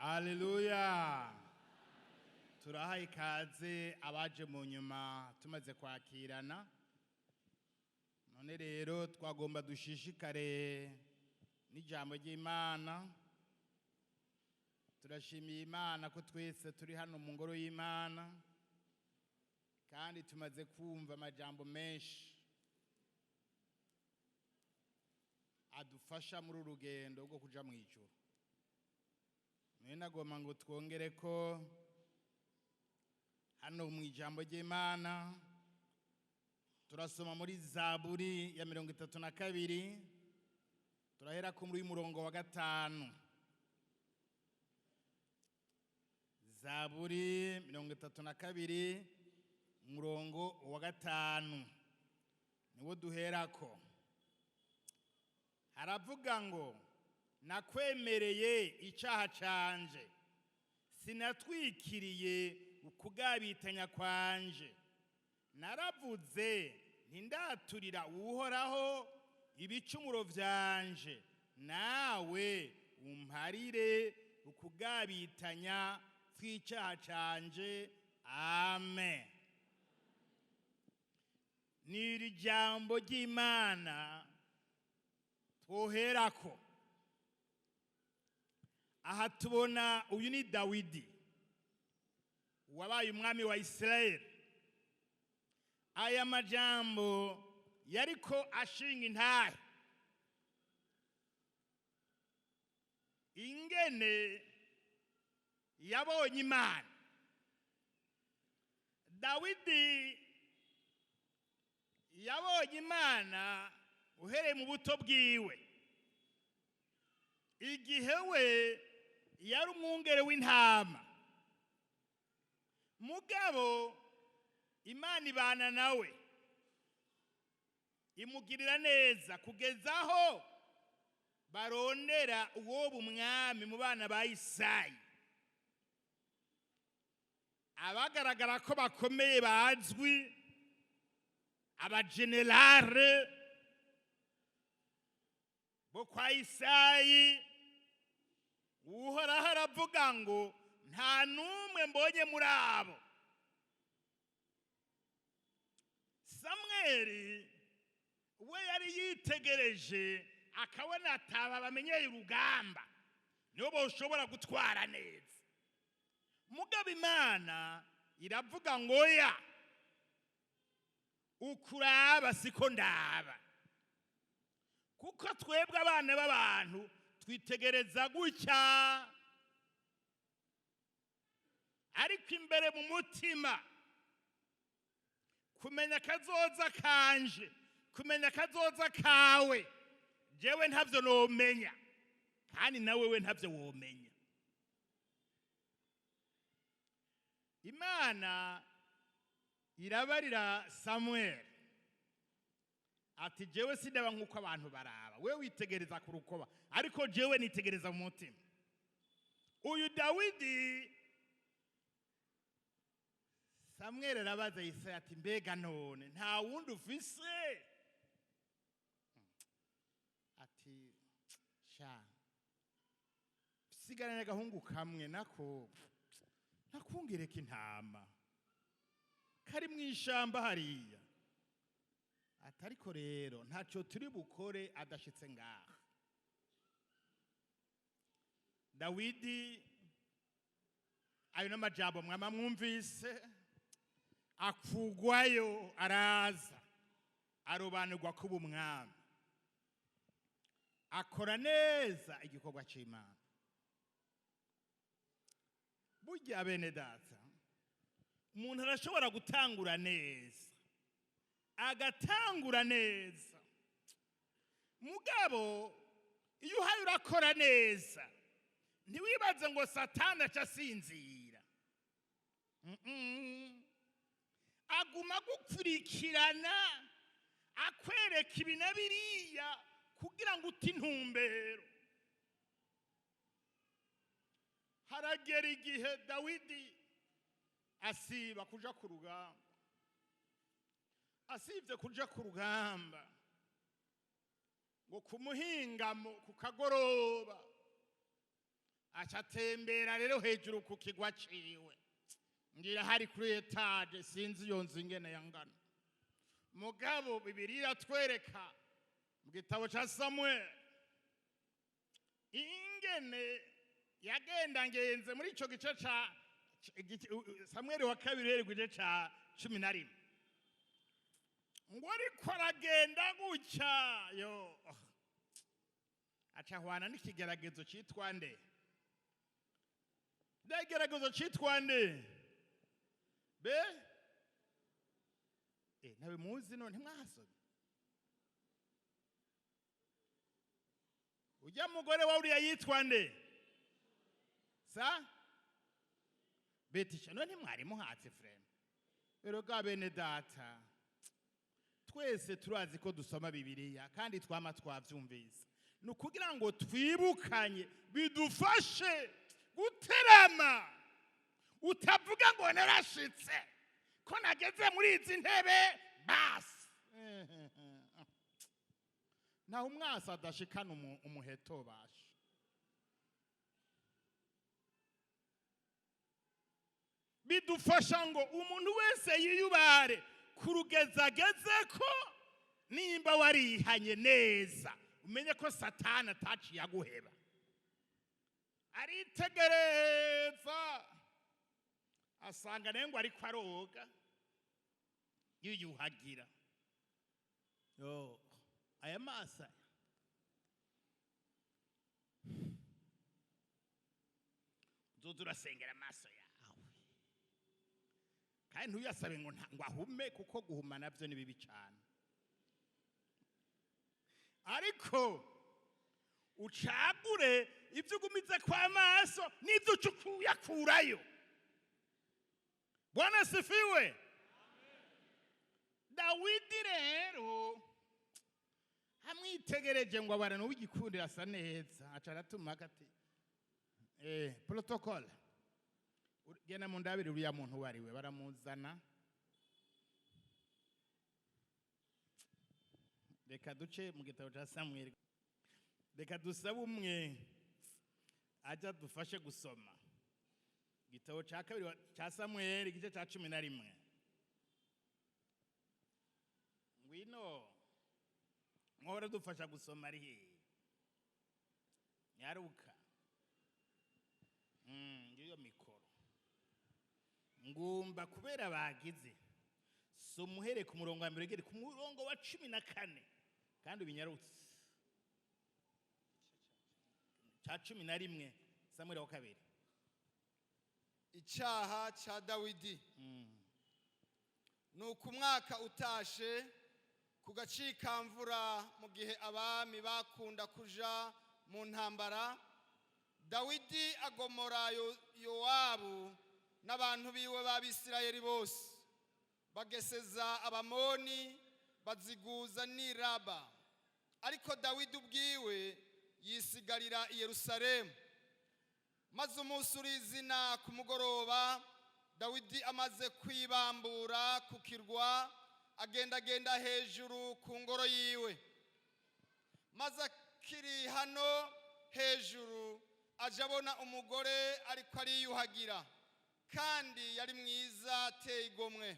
Haleluya! Turaha ikaze abaje mu nyuma tumaze kwakirana. None rero twagomba dushishikare n'ijambo ry'Imana. Turashimiye Imana ko twese turi hano mu ngoro y'Imana, kandi tumaze kumva amajambo menshi adufasha muri uru rugendo rwo kuja mu ijuru. None nagomba ngo twongere ko hano mu ijambo ry'Imana turasoma muri Zaburi ya 32, turahera ku muri murongo wa 5. Zaburi 32 umurongo wa 5 niwo duherako. Haravuga ngo: nakwemereye icaha canje, sinatwikiriye ukugabitanya kwanje. Naravuze nti ndaturira Uhoraho ibicumuro vyanje, nawe umparire ukugabitanya kw'icaha canje. Amen. Ni iri jambo ry'Imana twoherako. Aha tubona uyu ni Dawidi wabaye umwami wa Isirayeli. Aya majambo yariko ashinga intahe ingene yabonye Imana. Dawidi yabonye Imana uhereye mu buto bwiwe, igihe we yari umwungere w'intama. Mugabo Imana ibana nawe, imugirira neza kugeza aho barondera uwo umwami mu bana ba Isayi. Abagaragara ko bakomeye bazwi, abagenerale bo kwa Isayi, Uhoraho aravuga ngo nta n'umwe mbonye muri abo. Samweli we yari yitegereje akabona ataba bamenyeye urugamba nibo boshobora gutwara neza. Mugabo Imana iravuga ngo ya ukuraba siko ndaba, kuko twebwe abana b'abantu twitegereza gutya, ariko imbere mu mutima kumenya kazoza kanje, kumenya kazoza kawe, jewe ntavyo nomenya, kandi nawe we ntavyo womenya. Imana irabarira Samuel ati jewe sindaba nkuko abantu baraba, we witegereza ku rukoba, ariko jewe nitegereza mu mutima. Uyu Dawidi, Samuel arabaza Yesaya ati mbega none nta wundi ufise? Ati sha sigaranye agahungu kamwe nako nakungereka intama kari mu ishamba hariya. Ati ariko rero ntaco turi bukore adashitse ngaha. Dawidi ayo n'amajambo mwama mwumvise, akugwayo araza arobanurwa kuba umwami, akora neza igikorwa c'Imana. Burya bene data, umuntu arashobora gutangura neza, agatangura neza, mugabo iyo uhaye urakora neza ntiwibaze ngo Satani aca asinzira. Aguma gukurikirana akwereka ibi na biriya kugira ngo ute intumbero. Haragera igihe Dawidi asiba kuja ku rugamba. Asivye kuja ku rugamba ngo kumuhingamo ku kagoroba, Aca atembera rero hejuru ku kigwa ciwe, ngira hari kuri étage, sinzi iyo nzu ingene yangana. Mugabo Bibiliya iratwereka mu gitabo ca Samuel ingene yagenda ngenze muri ico gice ca Samweli wa kabiri, uhereye ku gice ca 11, ngo ariko aragenda gutya yo, aca ahwana n'ikigeragezo citwa nde? N'ikigeragezo citwa nde? Be ntawe muzi none? Ntimwahasomye? Ujya mugore wa uriya yitwa nde? Sa Betisha. None ntimwari muhatse freme rero ga bene data? Twese turazi ko dusoma Bibiliya kandi twama twavyumvise. Ni ukugira ngo twibukanye, bidufashe guterama. Utavuga ngo narashitse, ko nageze muri izi ntebe, basi. Naho umwasi adashikana umuheto basha. Bidufasha ngo umuntu wese yiyubare ku rugeza ageze ko nimba warihanye neza, umenye ko Satani ataciye aguheba. Aritegereza, asanga nawe ngo ariko aroga yiyuhagira. Yo, aya maso aya. Uzoza urasengera amaso yawe, kandi ntuyasabe ngo ngo ahume, kuko guhuma navyo ni bibi cyane. Ariko ucagure ibyo ugumiza kwa maso n'ibyo uca ukuyakurayo. Bwana sifiwe. Dawidi rero amwitegereje ngo abana n'uw'igikundiro, asa neza, aca aratuma ati: "Protocole, genda mu ndabire uriya muntu uwo ari we." Baramuzana. Reka duce mu gitabo cya Samweli. Reka dusabe umwe ajya dufashe gusoma igitabo cya kabiri cya Samweli, igice cya 11. Ngwino, mwahora dufasha gusoma ari hehe? Nyaruka. Ngiyo mikoro ngumba kubera bagize. Soma uhereye ku murongo wa mbere ugere ku murongo wa 14, kandi ubinyarutse. Cya 11, Samweli wa kabiri. Icyaha cya Dawidi. Nuko umwaka utashe, ku gacikamvura, mu gihe abami bakunda kuja mu ntambara, Dawidi agomora Yowabu n'abantu biwe b'Abisirayeli bose, bageseza Abamoni, baziguza n'i Raba. Ariko Dawidi ubwiwe yisigarira i Yerusalemu. Maze umunsi urizina ku mugoroba, Dawidi amaze kwibambura ku kirwa, agendagenda hejuru ku ngoro yiwe. Maze akiri hano hejuru, aja abona umugore ariko ariyuhagira, kandi yari mwiza ateye igomwe.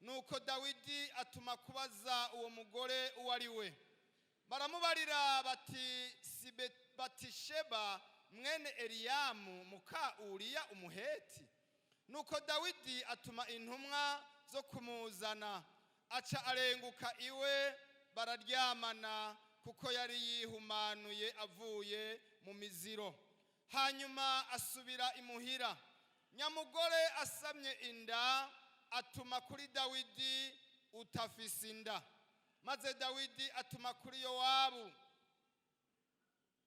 Nuko Dawidi atuma kubaza uwo mugore uwo ari we. Baramubarira bati: "Si Batisheba mwene Eliyamu, muka Uriya Umuheti." Nuko Dawidi atuma intumwa zo kumuzana, aca arenguka iwe, bararyamana, kuko yari yihumanuye avuye mu miziro. Hanyuma asubira imuhira. Nyamugore asamye inda, atuma kuri Dawidi utafise inda. Maze Dawidi atuma kuri Yowabu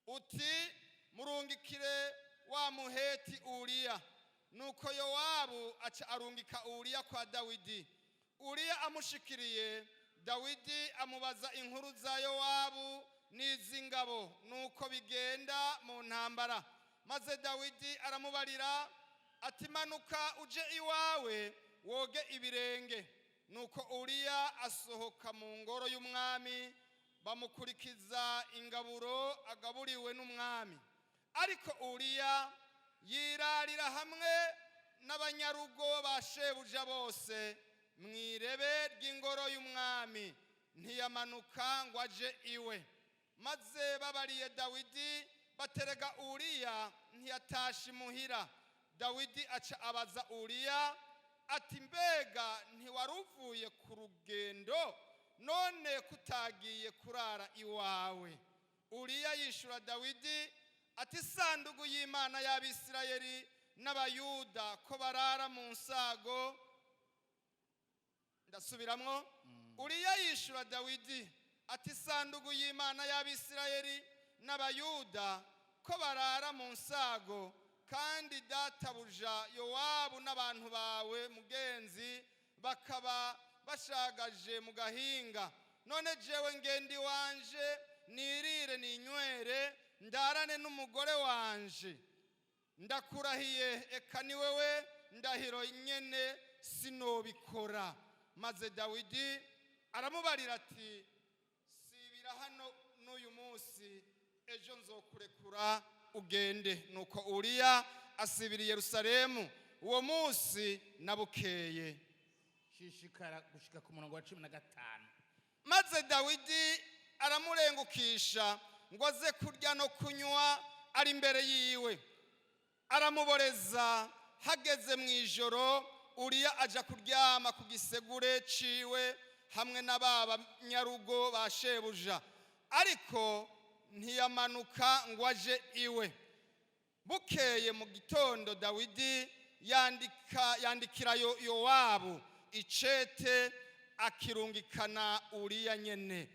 uti: "Murungikire wa Muheti Uriya." Nuko Yowabu aca arungika Uriya kwa Dawidi. Uriya amushikiriye, Dawidi amubaza inkuru za Yowabu n'iz'ingabo, nuko bigenda mu ntambara. Maze Dawidi aramubarira ati: "Manuka uje iwawe, woge ibirenge." Nuko Uriya asohoka mu ngoro y'umwami, bamukurikiza ingaburo agaburiwe n'umwami. Ariko Uriya yirarira hamwe n'abanyarugo ba shebuja bose mu irebe ry'ingoro y'umwami, ntiyamanuka ngo aje iwe. Maze babariye Dawidi baterega Uriya ntiyatashe imuhira. Dawidi aca abaza Uriya ati: "Mbega ntiwari uvuye ku rugendo? None kutagiye kurara iwawe?" Uriya yishura Dawidi ati: "Isanduku y'Imana y'Abisirayeli n'Abayuda ko barara mu nsago." Ndasubiramwo. Uriya yishura Dawidi ati: "Isanduku y'Imana y'Abisirayeli n'Abayuda ko barara mu nsago, kandi databuja Yowabu n'abantu bawe mugenzi bakaba bashagaje mu gahinga, none jewe ngende iwanje nirire ninywere ndarane n'umugore wanje? Ndakurahiye, eka ni wewe ndahiro nyene, sinobikora." Maze Dawidi aramubarira ati: "Sibira hano n'uyu munsi, ejo nzokurekura ugende." Nuko Uriya asibira i Yerusalemu uwo munsi na bukeye. Shishikara gushika ku murongo wa 15. Maze Dawidi aramurengukisha ngo aze kurya no kunywa ari imbere yiwe, aramuboreza. Hageze mu ijoro, Uriya aja kuryama ku gisegure ciwe hamwe na ba banyarugo ba shebuja, ariko ntiyamanuka ngo aje iwe. Bukeye mu gitondo, Dawidi yandika yandikira Yowabu icete, akirungikana Uriya nyene.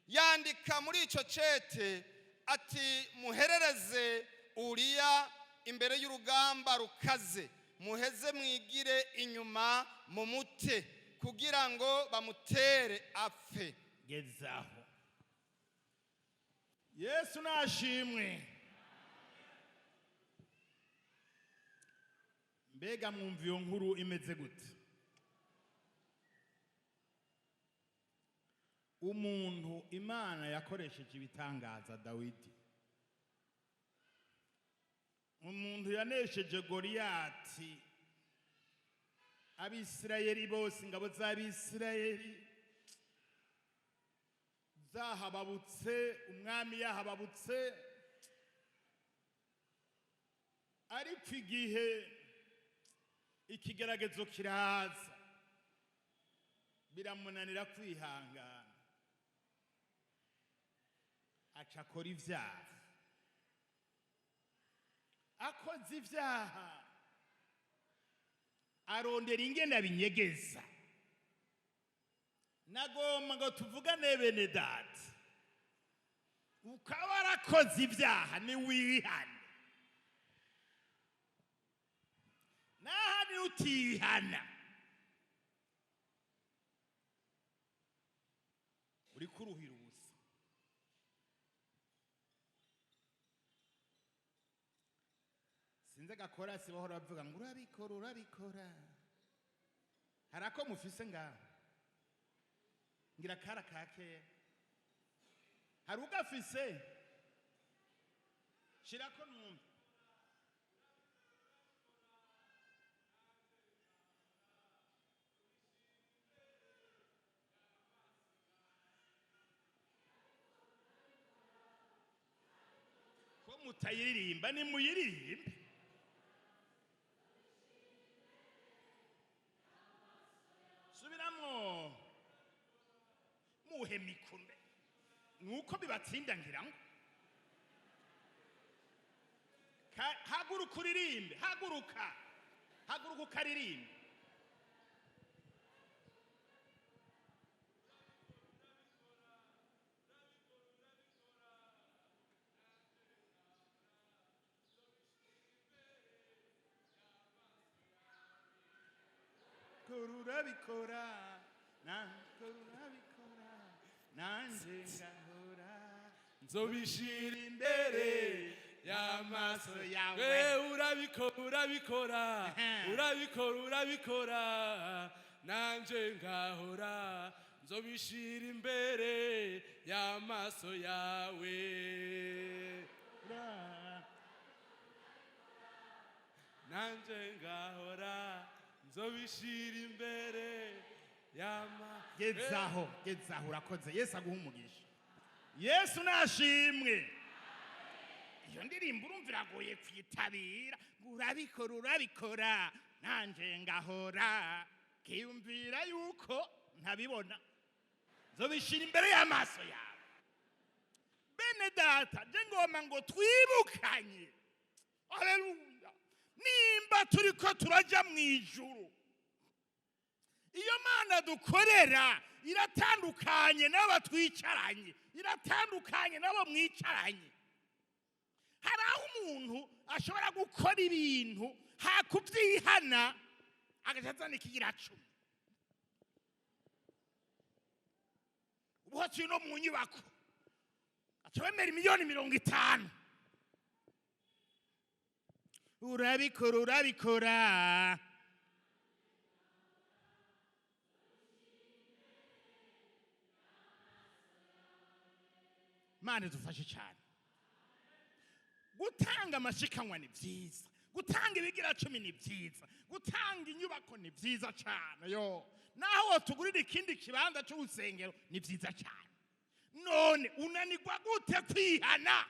Yandika muri ico cete ati: "Muherereze Uriya imbere y'urugamba rukaze, muheze mwigire inyuma mumute kugira ngo bamutere apfe." Gezaho. Yesu nashimwe. Mbega mwumva iyo nkuru imeze gute? Umuntu Imana yakoresheje ibitangaza, Dawidi, umuntu yanesheje Goriyati, Abisirayeli bose, ingabo z'Abisirayeli zahababutse, umwami yahababutse, ariko igihe ikigeragezo kiraza biramunanira kwihangana, aca akora ivyaha. Akoze ivyaha, arondera ingene abinyegeza. Nagomba ngo tuvugane, bene data. Ukaba warakoze ibyaha, niwihane. Naho utihana, uriko uruhira ubusa. Sinzi agakora si bahora bavuga ngo urabikora, urabikora. Hari ako mufise ngaho, ngira kara ka kera. Hari ugafise? Shirako numve. Ko mutayiririmba? Nimuyiririmbe. Subiramwo, muhe micro. Nuko bibatsinda, ngira ngo haguruka uririmbe, haguruka, haguruka ukaririmbe. Kora, urabikora, nakora, urabikora, nanje ngahora Nzobishira imbere y'amaso yawe. We urabikora, urabikora, urabikora, urabikora, nanje ngahora nzobishira imbere y'amaso yawe. Nanje ngahora nzobishira imbere yama. Gezaho, gezaho, urakoze. Yesu aguha umugisha. Yesu nashimwe. Iyo ndirimbo urumva iragoye kwitabira, ngo urabikora, urabikora, nanje ngahora kiyumvira yuko ntabibona, nzobishira imbere y'amaso yawe. Bene data, je ngomba ngo twibukanye, haleluya, nimba turiko turaja mu ijuru, iyo Mana dukorera iratandukanye n'aba twicaranye, iratandukanye n'abo mwicaranye. Hari aho umuntu ashobora gukora ibintu hakubyihana agaca azana ikigira cumi. Ubu hose no mu nyubako aca bemera 50 miliyoni. Urabikora, urabikora. Mana idufashe cyane. Gutanga amashikanwa ni byiza, gutanga ibigira cumi ni byiza, gutanga inyubako ni byiza cyane. Yo naho wotugurira ikindi kibanza cy'urusengero ni byiza cyane. None unanirwa gute kwihana?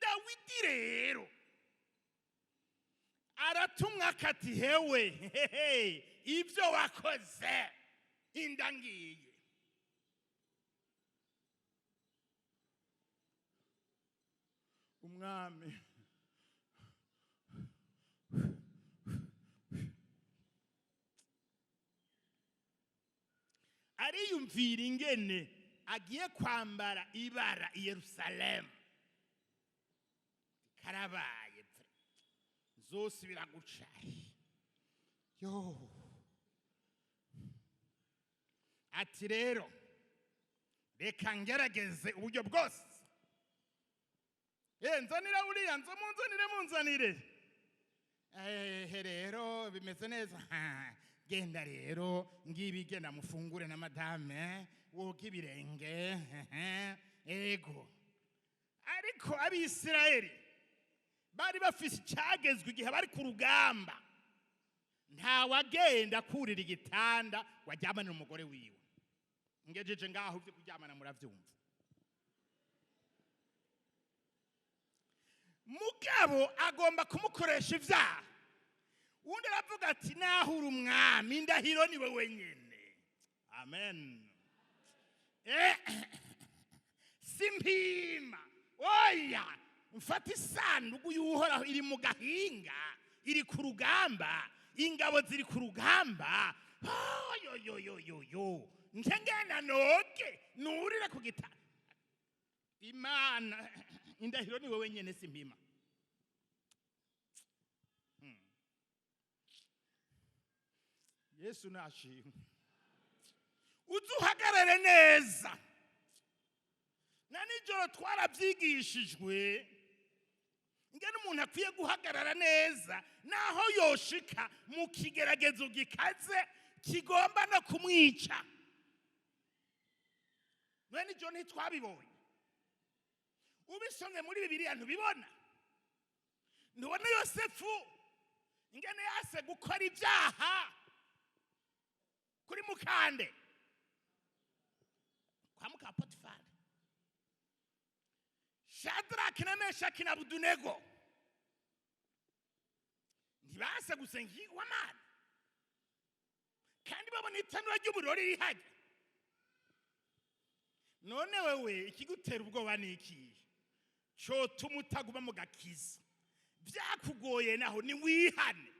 Dawidi rero aratumwa akati: "Hewe hehe, ibyo wakoze inda ngiye." Umwami ariyumvira ingene agiye kwambara ibara i Yerusalemu. Karabaye vre, nzosubira guca yo. Ati: "Rero reka ngerageze uburyo bwose. Nzanira uriya, nzo munzanire, munzanire. Ehe, rero bimeze neza. Ha, genda rero, ngibi, genda mufungure na madame, woga ibirenge." Ehe, ego. Ariko Abisirayeli bari bafise icyagezwe igihe bari ku rugamba: ntawagenda kurira igitanda wajyamana umugore wiwe. Ngejeje ngaho, ibyo kuryamana murabyumva. Mugabo agomba kumukoresha ibyaha. Undi aravuga ati: "Naho uri umwami, indahiro ni we wenyine." Amen. Simpima, oya, mfata isanduku y'Uhoraho iri mu gahinga, iri ku rugamba, ingabo ziri ku rugamba. Yo yo yo yo yo, ngenda noge nurire ku gita Imana, indahiro ni wowe nyene, simpima. Yesu nashimwe. Uzuhagarare neza. Na nijoro twarabyigishijwe ingene umuntu akwiye guhagarara neza naho yoshika mu kigeragezo gikaze kigomba no kumwica. None nijoro ntitwabibonye? Ubisomye muri Bibiliya ntubibona? Ntubona Yosefu ingene yase gukora ibyaha kuri mukande kwa muka Potifari? Shadraki na Meshaki na Abudunego ntibase gusenga ikigwamana kandi babona itanura ry'umuriro riri hajya? None wewe ikigutera ubwoba ni ikihe cotuma utaguma mu gakiza? Byakugoye naho ni wihane.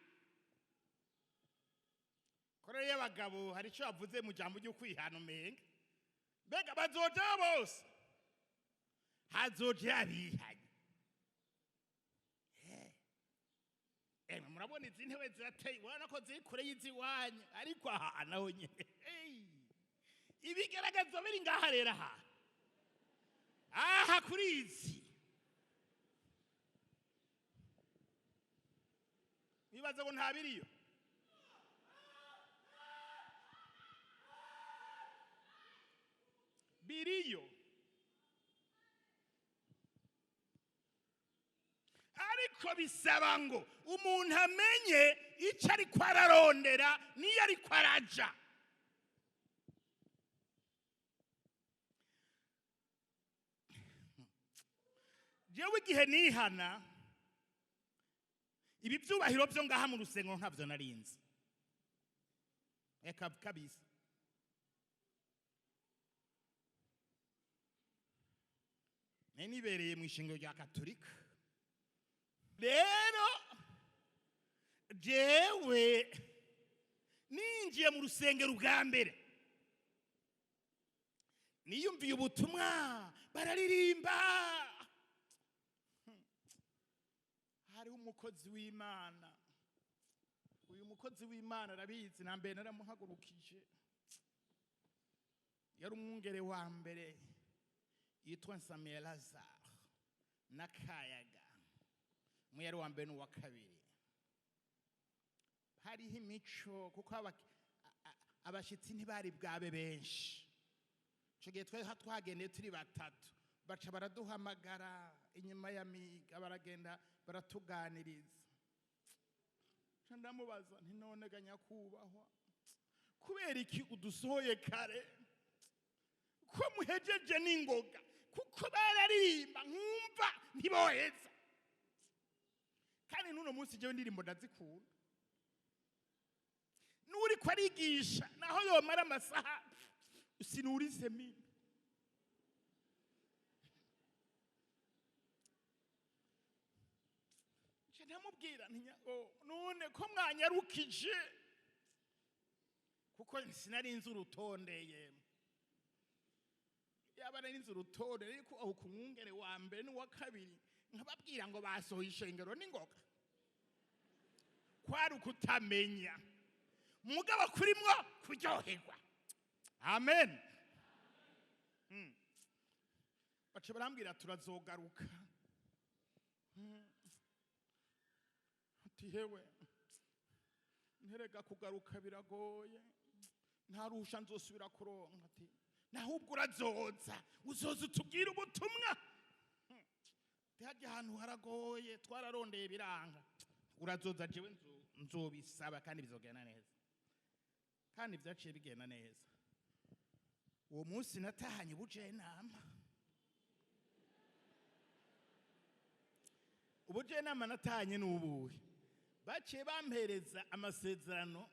Korero y'abagabo hari icyo bavuze mu jambo ryo kwihana. Umenga mbega bazojayo bose? Hazoja abihanye. Emwe, murabona izi ntebe zirateye, urabona ko ziri kure y'iziwanyu, ariko aha naho nyene, hey, ibigaragazo biri ngaha rero, aha aha kuri izi. Nibaza ngo nta biriyo. Biriyo, ariko Ariko bisaba ngo umuntu amenye icyo ariko ararondera n'iyo ariko araja. Jewe igihe nihana ibi byubahiro byo ngaha mu rusengero ntabyo narinzi, eka kabisa. Nari nibereye mu ishengero rya Katolika. Rero jewe ninjiye mu rusengero bwa mbere, niyumviye ubutumwa bararirimba. Hariho umukozi w'Imana, uyu mukozi w'Imana arabizi, na mbere naramuhagurukije, yari umwungere wa mbere yitwa Nsamiye Lazare na Kayaga, umwe yari uwa mbere n'uwa kabiri. Hariho imico kuko abashyitsi ntibari bwabe benshi. Icyo gihe twari twagendeye turi batatu, baca baraduhamagara inyuma ya miga, baragenda baratuganiriza. Nca ndamubaza nti none ga nyakubahwa, kubera iki udusohoye kare ko muhejeje n'ingoga? Kuko bararirimba nkumva ntiboheza. Kandi n'uno munsi jewe indirimbo ndazikunda, n'uriko arigisha naho yomara amasaha sinurize mimi. Nca ndamubwira nti none ko mwanyarukije, kuko sinari nzi urutondeye. Yaba nari nzi urutonde ariko aho ku mwungere wa mbere n'uwa kabiri nkababwira ngo basohoye ishengero n'ingoga, kwari ukutamenya. Mugabo kurimwo kuryoherwa. Amen. Baca barambwira turazogaruka. Ati hewe nterega kugaruka biragoye, nta ruhusha nzosubira kuronka. Ati nahubwo urazoza, uzoza utubwire ubutumwa. Hajya ahantu haragoye, twararondeye biranga, urazoza jewe nzobisaba kandi bizogenda neza. Kandi byaciye bigenda neza. Uwo munsi natahanye ubujenama. Ubujenama natahanye n'ubuhe? Baciye bampereza amasezerano,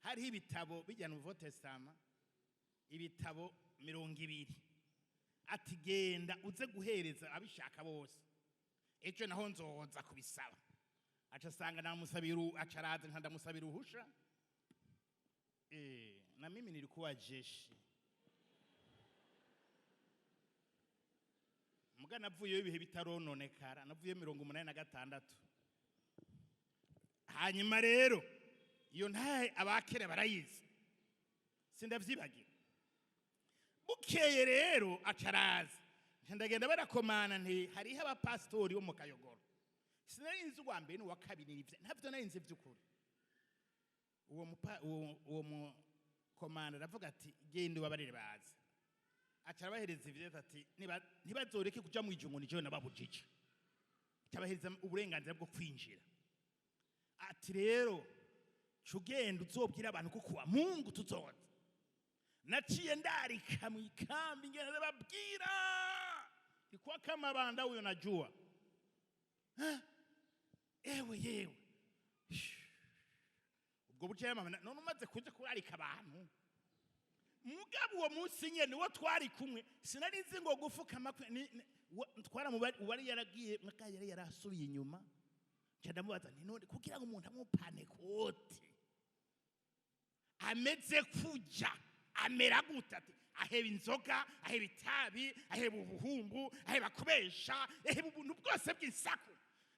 hariho ibitabo bijya mu Nouveau Testament, ibitabo 20. Ati genda uze guhereza abishaka bose, ejo naho nzoza kubisaba. Aca asanga namusabira, aca araza nka ndamusabira uruhusha. Na mimi nilikuwa jeshi. Muga navuyeyo ibihe bitarononekara, navuye 86. Hanyuma rero iyo ntahe abakera barayizi, sindavyibagira. Bukeye rero acaraza, ndagenda barakomana nti hariho abapasitori bo mu Kayogoro. Sinari nzi uwa mbere n'uwa kabiri n'ivyo, ntavyo nari nzi vy'ukuri. Uwo mukomanda aravuga ati genda ubabarire baze. Aca arabahereza ivyo ati ntibazoreke kuja mu ijuru ngo ni jewe nababujije. Aca abahereza uburenganzira bwo kwinjira. Ati rero ca ugenda uzobwira abantu ko kuwa Mungu tuzoza. Naciye ndarika mu ikambi ngenda ndababwira, ikuwa kama banda huyo najua. Ha? Ewe yewe. Ubwo bucye mama none umaze kuja kurarika abantu. Mugabo uwo munsi nyene uwo twari kumwe sinari nzi ngo gufukama twara mu bari yaragiye mwaka yari yarasubiye inyuma. Nca ndamubaza nti none kugira ngo umuntu amupane kote ameze kuja amera gute? Ati aheba inzoga, aheba itabi, aheba ubuhumbu, aheba kubesha, aheba ubuntu bwose bw'insaku.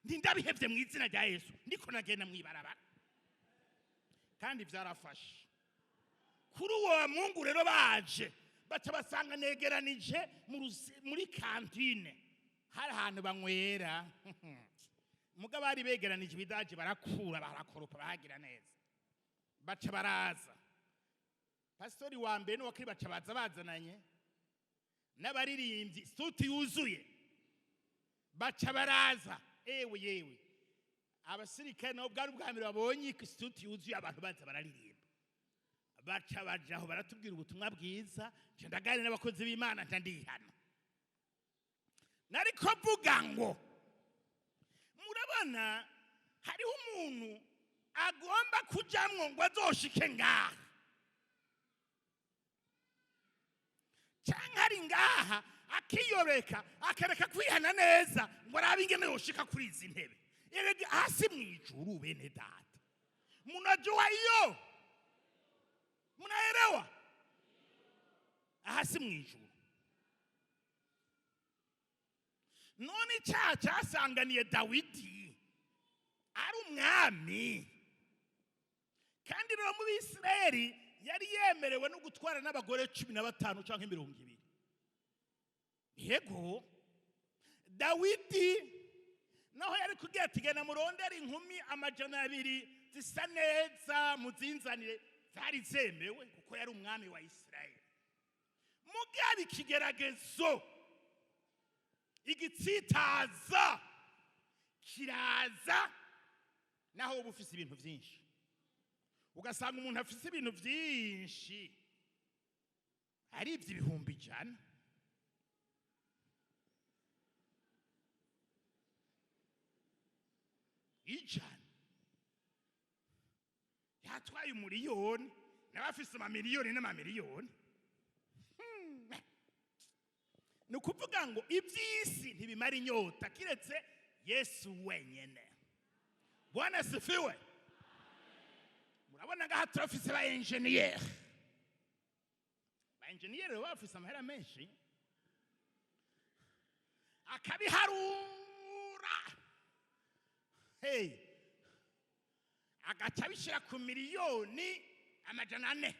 Nti ndabihevye mu izina rya Yesu, ndiko nagenda mwibarabara. Kandi vyarafashe. Kuri uwo Mungu rero baje baca basanga negeranije muri kantine, hari ahantu banywera. Mugabo bari begeranije ibidaje, barakura barakoropa bahagira neza. Baca baraza. Pastori wa mbere n'uwa kabiri baca baza bazananye n'abaririmbyi, suti yuzuye. Baca baraza. Ewe yewe. Abasirikare nabo bwari ubwa mbere babonye isituti yuzuye abantu baza bararirimba, baca bajaho baratubwira ubutumwa bwiza. Nca ndaganira n'abakozi b'Imana, nca ndihana. Nariko mvuga ngo murabona hariho umuntu agomba kujamwo ngo azoshike ngaha, canke ari ngaha akiyoreka akareka kwihana neza ngo arabe ingene yoshika kuri izi ntebe. Erega hasi mw'ijuru, bene data, munajua hiyo, munaelewa? Hasi mw'ijuru. None icyaha cyasanganiye Dawidi ari umwami, kandi rero muri Isirayeli yari yemerewe no gutwara n'abagore 15 cyangwa 20. Yego, Dawidi naho yari kugira ati genda murondere inkumi 200 zisa neza muzinzanire, zari zemewe kuko yari umwami wa Isirayeli. Mugabo ikigeragezo, igitsitaza kiraza, naho uba ufise ibintu byinshi, ugasanga umuntu afise ibintu byinshi ari iby'ibihumbi 100. Ijana yatwaye 1 miliyoni, nawe afise amamiliyoni n'amamiliyoni. Ni ukuvuga ngo iby'isi ntibimara inyota kiretse Yesu wenyene. Bwana asifiwe. Murabona ngaha turafise ba enjeniyeri. Ba enjeniyeri baba bafise amahera menshi, akabiharura, hey, agaca abishyira ku miliyoni 400.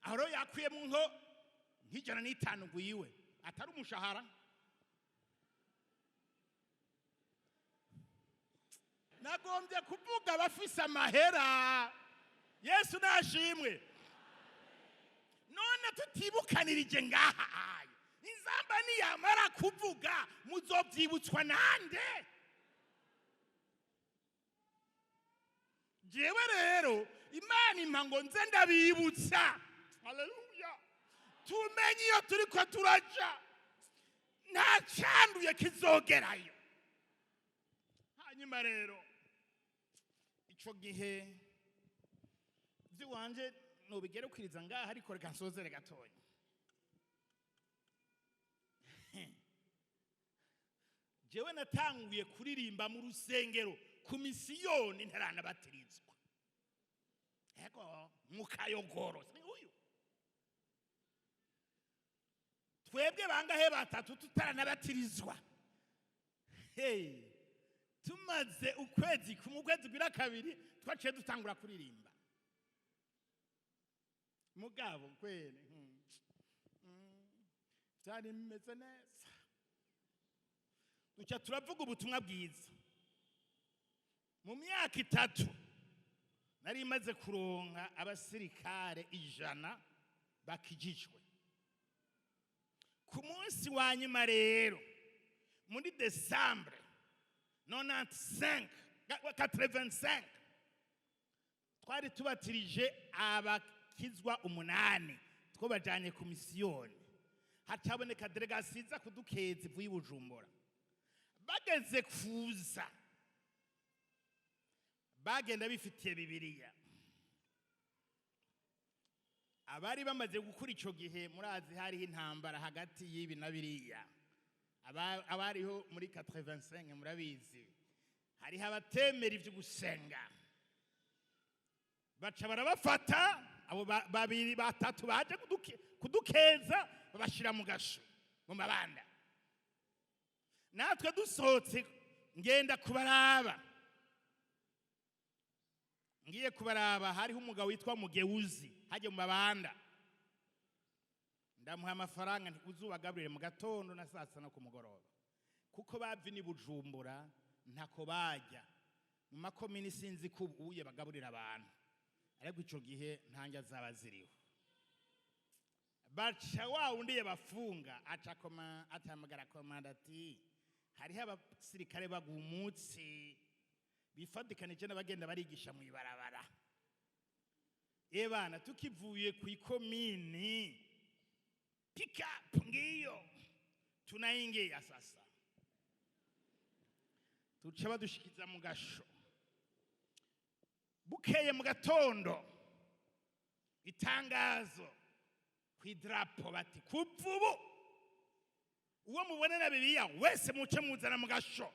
Aho rero yakuyemo nko nk'105 gwiwe atari umushahara. Nagombye kuvuga abafise amahera. Yesu nashimwe. None tutibukanirije ngaha aye, inzamba niyamara kuvuga muzovyibutswa nande? Jewe rero Imana impa ngo nze ndabibutsa. Haleluya. Tumenye iyo turiko turaja, nta canduye kizogerayo. Hanyuma rero ico gihe vy'iwanje nobigerukiriza ngaha, ariko reka nsozere gatonya. Jewe natanguye kuririmba mu rusengero ku misiyoni ntaranabatirizwa. Ego mu Kayogoro si uyu twebwe bangahe batatu tutaranabatirizwa. Hey, tumaze ukwezi kumwe, ukwezi kwira kabiri, twaciye dutangura kuririmba. Mugabo kweli byari bimeze neza. Duca turavuga ubutumwa bwiza. Mu myaka 3 nari maze kuronka abasirikare 100 bakijijwe. Ku munsi wa nyuma rero muri Desambre 95, 85, twari tubatirije abakizwa 8, twabajanye ku misiyoni. Hacaboneka delegasiyo iza kudukeza ivuye i Bujumbura. Bageze kuza bagenda bifitiye Bibiliya. Abari bamaze gukura ico gihe murazi hariho intambara hagati y'ibi na biriya. Abariho muri 85 murabizi, hariho abatemera ivyo gusenga, baca barabafata abo babiri batatu baje kudukeza, babashira mu gasho mu mabanda. Natwe dusohotse ngenda kubaraba, ngiye kubaraba hariho umugabo witwa Mugewuzi hajye mu mabanda. Ndamuha amafaranga nti uzubagaburire mu gatondo na saa sita no ku mugoroba, kuko bava ni Bujumbura ntako bajya mu makomini, sinzi ko ubuye bagaburira abantu, ariko ico gihe ntanjya zaba ziriho. Baca wa wundi yabafunga aca koma, atamagara komanda ati Hariho abasirikare bagumutse bifadikanije n'abagenda barigisha mu ibarabara. Ebana, tukivuye ku ikomini, pick-up ngiyo, tunaingia sasa, tuca badushikiza mu gasho. Bukeye mu gatondo, itangazo ku idarapo bati: "Kuva ubu uwo mubona na Bibiliya wese muce muzana mu gasho,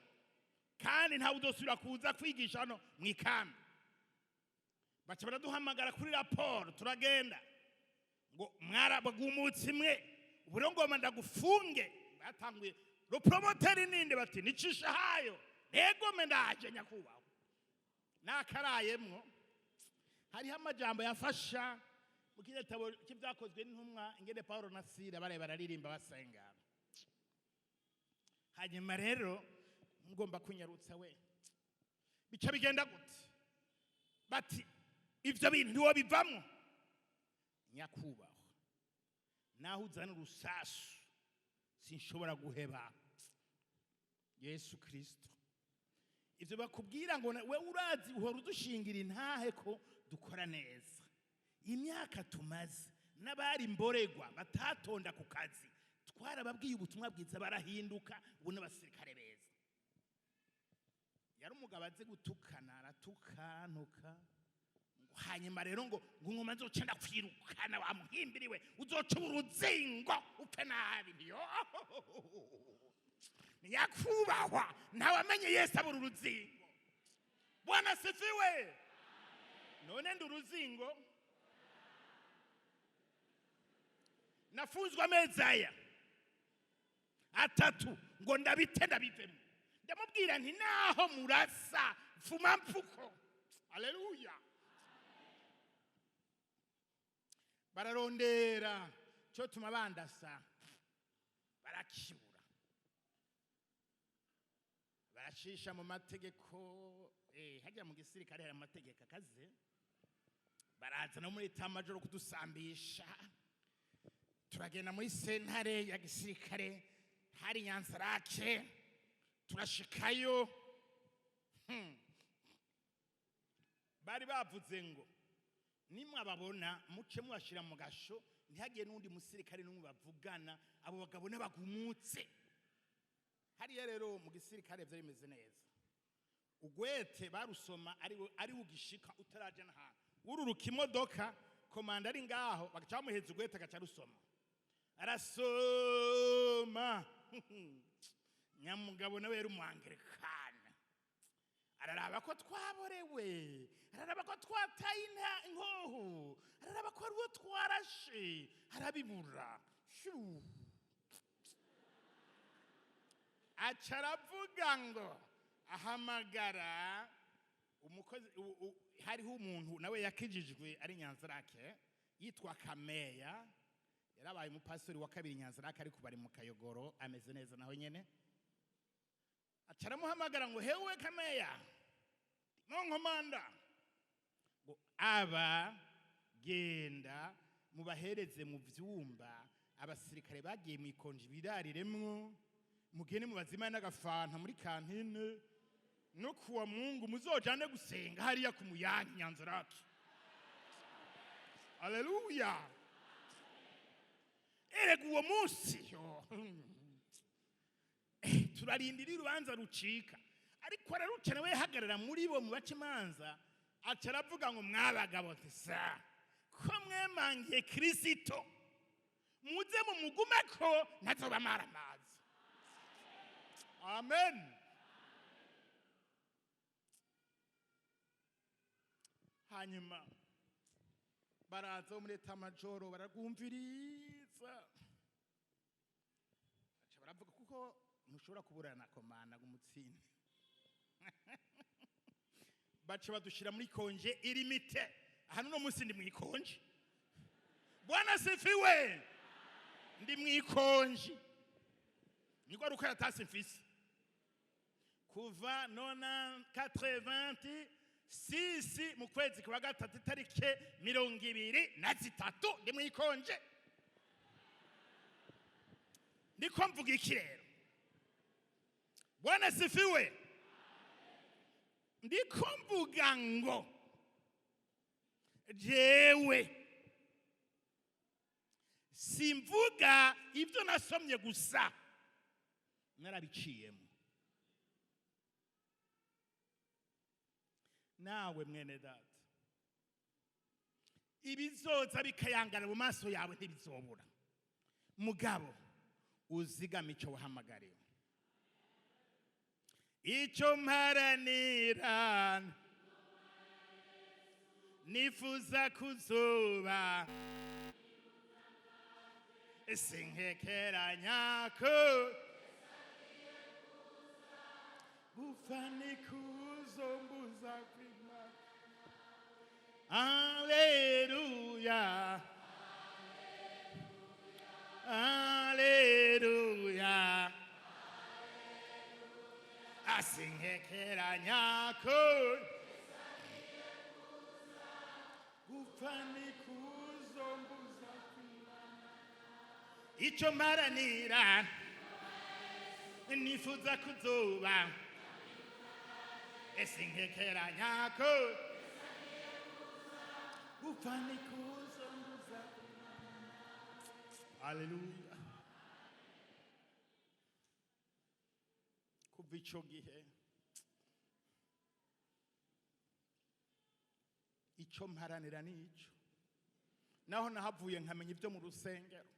kandi ntawe udosubira kuza kwigisha hano mu ikambi." Baca baraduhamagara kuri raporo, turagenda ngo: "Mwarabagumutse mwe, ubu rero ngoma ndagufunge." Batanguye: "Le promoteur ninde?" Bati: "Nicisha hayo." "Ego me, ndaje nyakubahwa." Nakarayemwo hariho amajambo yafasha mu gitabo cy'Ibyakozwe n'Intumwa, ingene Paulo na Sila baraye bararirimba basenga. Hanyuma rero ngomba kunyarutsa we, bica bigenda gute? Bati: "Ivyo bintu ntiwobivamwo." "Nyakubahwa, naho uzana urusasu sinshobora guheba Yesu Kristo. Ivyo bakubwira ngo we urazi, uhora udushingira intahe ko dukora neza. Imyaka tumaze n'abari mboregwa batatonda ku kazi, twarababwiye ubutumwa bwiza barahinduka, ubu n'abasirikare beza." Yari umugabo azi gutukana, aratukantuka. Ngo hanyuma rero ngo ngoma nzoca ndakwirukana, wamuhimbiriwe, uzoca uruzingo upfe nabi. Ntiyo, nyakubahwa, ntawamenye Yesu abura uruzingo. Bwana sifiwe. None ndi uruzingo? Nafunzwe amezi aya 3 ngo ndabite ndabivemo. Ndamubwira nti: "Naho murasa mfuma mfuko." Haleluya. Bararondera cyo tuma bandasa, barakibura, barashisha mu mategeko. Hajya mu gisirikare hari amategeko akaze. Baraza no muri état-major kudusambisha, turagenda muri sentare ya gisirikare hari Nyanzarake, turashikayo. Bari bavuze ngo nimwababona muce mubashira mu gasho, ntihagire n'undi musirikare n'umwe bavugana, abo bagabo n'abagumutse. Hariya rero mu gisirikare vyari bimeze neza. Ugwete barusoma ari ugishika, utaraja n'ahantu, wururuka imodoka, komanda ari ngaho, bagaca bamuheza ugwete, agaca arusoma, arasoma. Nyamugabo nawe yari umwangilikani, araraba ko twaborewe, araraba ko twataye inkoho, araraba ko ari uwo twarashe, arabibura. Shuu. Aca aravuga ngo ahamagara umukozi hariho umuntu nawe yakijijwe ari Nyanzarake yitwa Kameya, yarabaye umupastori wa kabiri Nyanzarake, ariko bari mu Kayogoro, ameze neza naho nyene. Aca aramuhamagara ngo: "Hewe Kameya, mon commandant," ngo: "Aba genda mubahereze mu vyumba abasirikare bagiye mu ikonji birariremwo, mugende mubazimane n'agafanta muri cantine, no kuwa Mungu muzojane gusenga hariya ku Muyange Nyanzarake." Aleluya. Erega uwo munsi yo, turarindira urubanza rucika, ariko araruca nawe yahagarara muri bo mu baca imanza. Aca aravuga ngo: "Mwabagabo sa ko mwemangiye Kirisito, muze mumugumeko, ntazobamara amazi." Amen. Hanyuma baraza bo muri état-major, baragumviriza, baca baravuga, kuko ntushobora kuburana komanda ngo umutsinde. Baca badushira muri congé illimité. Hano uno munsi ndi mu ikonje. Bwana sifiwe. Ndi mu ikonje, niko ari ukaratasi mfise kuva nona 86 mu kwezi kwa gatatu, itarike 23, ndi mu ikonje. Ndiko mvuga iki rero? Bwana sifiwe. Ndiko mvuga ngo jewe simvuga ibyo nasomye gusa, narabiciyemo. Nawe mwene data, ibizoza bikayangana mu maso yawe ntibizobura, mugabo uzigame icyo wahamagariwe. Icyo mparanira, nifuza kuzuba, sinkekeranya ko gupfa nikuzombuza kwima. Aleluya, aleluya. Asinkekeranya ko gupfa nikuzombuza kwima. Icyo mparanira, nifuza kuzuba, sinkekeranya ko gupfa nikuzombuza. Haleluya. Kuva icyo gihe, icyo mparanira ni icyo. Naho nahavuye nkamenya ibyo mu rusengero,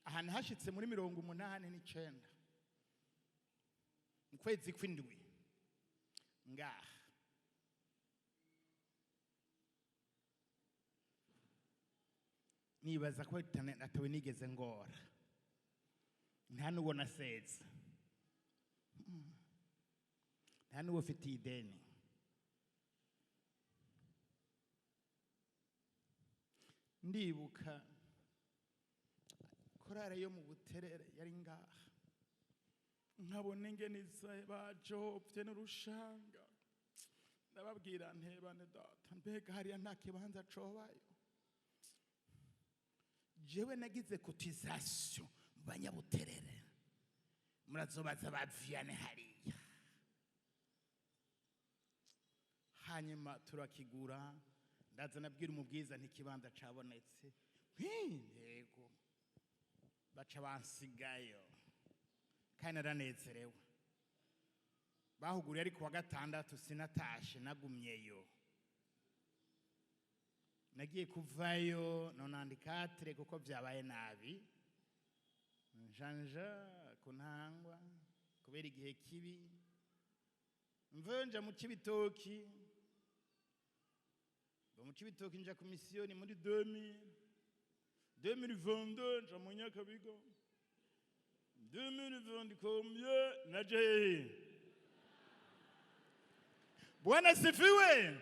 ahantu hashitse muri 89 mu kwezi kw'indwi ngaha, nibaza ko atawe nigeze ngora, nta n'uwo naseze, nta n'uwo ufitiye ideni. Ndibuka korale yo mu Buterere yari ngaha, nkabona ingene bajovye n'urushanga, ndababwira ntebane data, mbega hariya nta kibanza cobayo. Jewe nagize cotisation mu Banyabuterere, murazobaza ba Vianney hariya. Hanyuma turakigura, ndaza nabwira umubwiza nti ikibanza cabonetse. Yego, baca bansigayo kandi naranezerewe. Bahuguriye ariko wa gatandatu sinatashe, nagumyeyo. Nagiye kuvayo nonandikatire kuko byabaye nabi, njanja kuntangwa kubera igihe kibi, mvunja mu Cibitoki, mu Cibitoki nja ku misiyoni muri 2022, nja mu Nyakabiga 2020 combien naje hehe? Bwana sifiwe.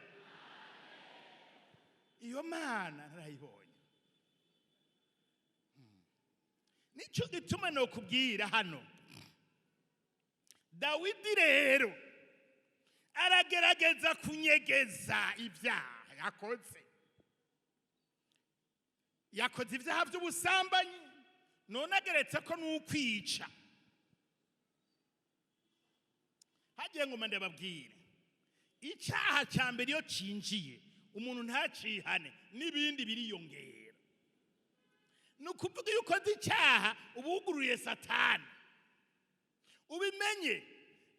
Iyo Mana narayibonye. Nicyo gituma nokubwira hano, Dawidi rero aragerageza kunyegeza ibyaha yakoze. Yakoze ibyaha by'ubusambanyi, none ageretse ko n'ukwica. Hagiye ngo ndababwire, icyaha cya mbere iyo cinjiye umuntu ntacihane, n'ibindi biriyongera. Ni ukuvuga iyo ukoze icyaha uba wuguruye Satani. Ubimenye,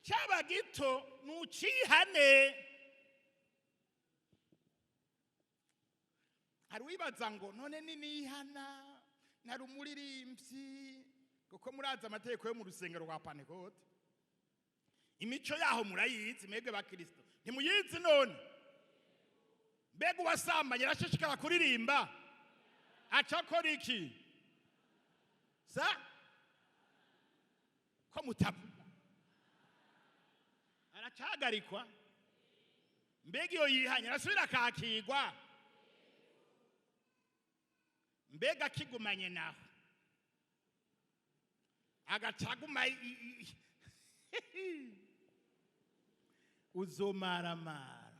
cyaba gito ntucihane. Hari uwibaza ngo none ninihana nari umuririmbyi, kuko murazi amategeko yo mu rusengero rwa Pantekote, imico yaho murayizi mwebwe bakristo, ntimuyizi none? Mbega uwasambanye arashishikara kuririmba, aca akora iki? Sa ko mutavuga, aracahagarikwa. Mbega iyo yihanye arasubira akakigwa? Mbega akigumanye naho agacaguma uzomaramara,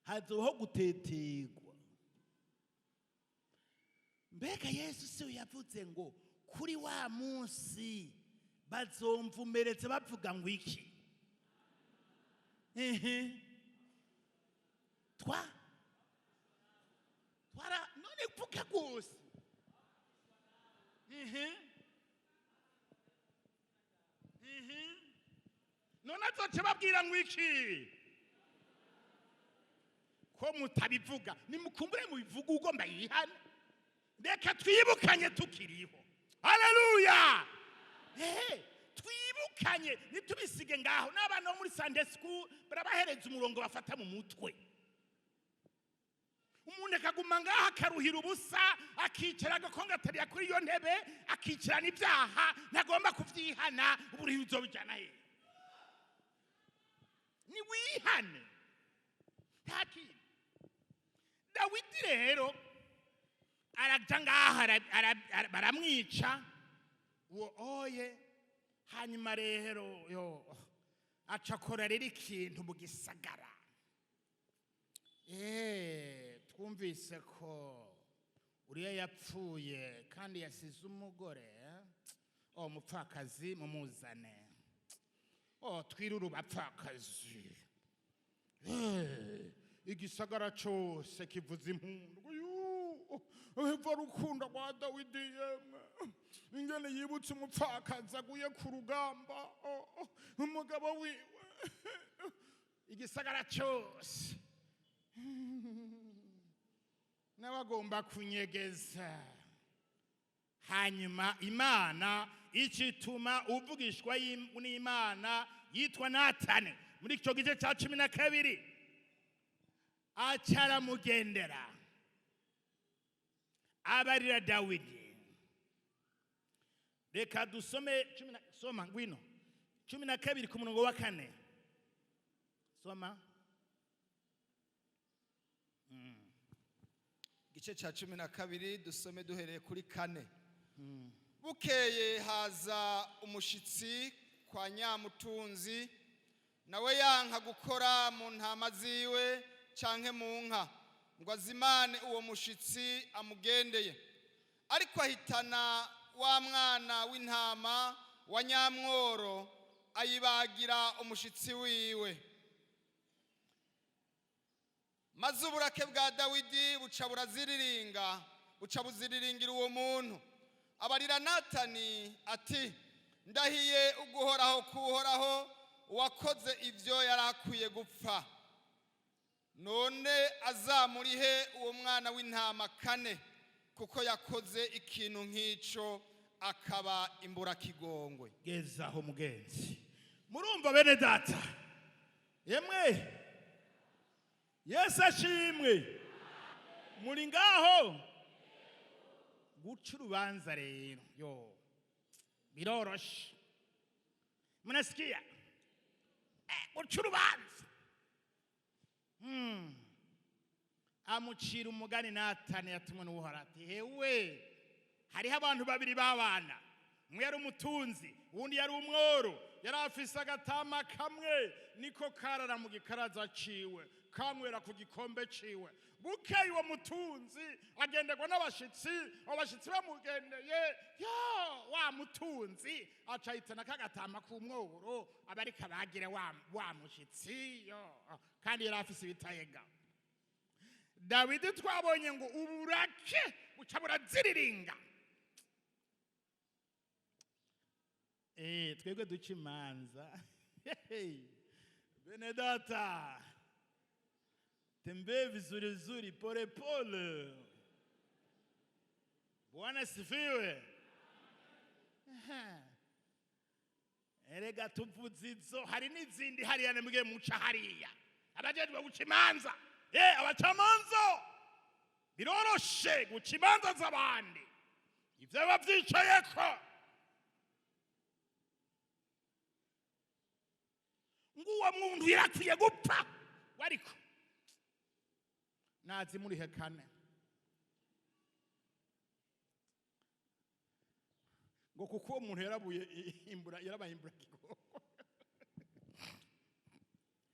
hazoho gutetegwa. Mbega Yesu si we yavuze ngo kuri wa munsi bazomvumeretse bavuga ngo iki? Ehe, twa twara none vuga rwose. Ehe, ehe, none azoca babwira ngo iki ko mutabivuga? Nimukumbure mubivuga, ugomba yihane. Reka twibukanye tukiriho. Haleluya! Ehe, twibukanye, ntitubisige ngaho. N'abana bo muri Sunday school barabahereza umurongo bafata mu mutwe. Umuntu akaguma ngaho akaruhira ubusa, akicara agakongatarira kuri iyo ntebe, akicarana ibyaha, ntagomba kuvyihana. Uburihe uzobijana hehe? Niwihane, nta kintu. Dawidi rero araja ngaho, baramwica uwo oye. Hanyuma rero yo aca akora rero ikintu mu gisagara. Twumvise ko uriya yapfuye kandi yasize umugore, o mupfakazi, mumuzane. O twirure abapfakazi. Igisagara cose kivuza impundu. Eva rukundo rwa Dawidi, yemwe, ingene yibutse umupfakazi aguye ku rugamba. Oh, oh, umugabo wiwe. Igisagara cose nawe agomba kunyegeza. Hanyuma Imana icituma uvugishwa n'Imana yitwa Natane muri icyo gice cya 12, acaramugendera, abarira Dawidi. Reka dusome soma ngwino, 12 ku murongo wa 4, soma. Igice cya 12, dusome duhereye kuri 4. Bukeye haza umushitsi kwa nyamutunzi, nawe yanka gukora mu ntama ziwe canke mu nka ngo azimane uwo mushitsi amugendeye, ariko ahitana wa mwana w'intama wa nyamworo, ayibagira umushitsi wiwe. Maze uburake bwa Dawidi buca buraziriringa, buca buziriringira uwo muntu. Abarira Natani ati: "Ndahiye uguhoraho kuhoraho, uwakoze ibyo yari akwiye gupfa. None azamurihe uwo mwana w'intama kane, kuko yakoze ikintu nk'icyo akaba imburakigongwe." Gezaho mugenzi. Murumva bene data? Yemwe, Yesu ashimwe! Muri ngaho? Guca urubanza rero yo biroroshe. Mnasikia? Guca urubanza. Amucira umugani Natani yatumwe n'Uhoraho ati: "Hewe, hariho abantu babiri babana. Umwe yari umutunzi, uwundi yari umworo. Yari afise agatama kamwe, niko karara mu gikaraza ciwe, kanywera ku gikombe ciwe. Bukeye uwo mutunzi agenderwa n'abashitsi. Abo bashitsi bamugendeye, yo wa mutunzi aca ahitana kagatama k'umworo, aba ariko abagire wa mushitsi yo, kandi yari afise ibitayega." Dawidi twabonye ngo uburake buca buraziriringa. Twebwe duca imanza, bene data, tembee vizuri vizuri, pole pole. Bwana sifiwe! Aha. Erega tuvuze izo, hari n'izindi hariya. Nimubwiye muca hariya abajejwe guca imanza. Abacamanza, biroroshe guca imanza z'abandi, ivyo biba vyicayeko. Nguwo muntu yarakwiye gupfa, ariko nazi murihe kane ngo kuko uwo muntu yarabuye imbura, yarabaye imburakigongo.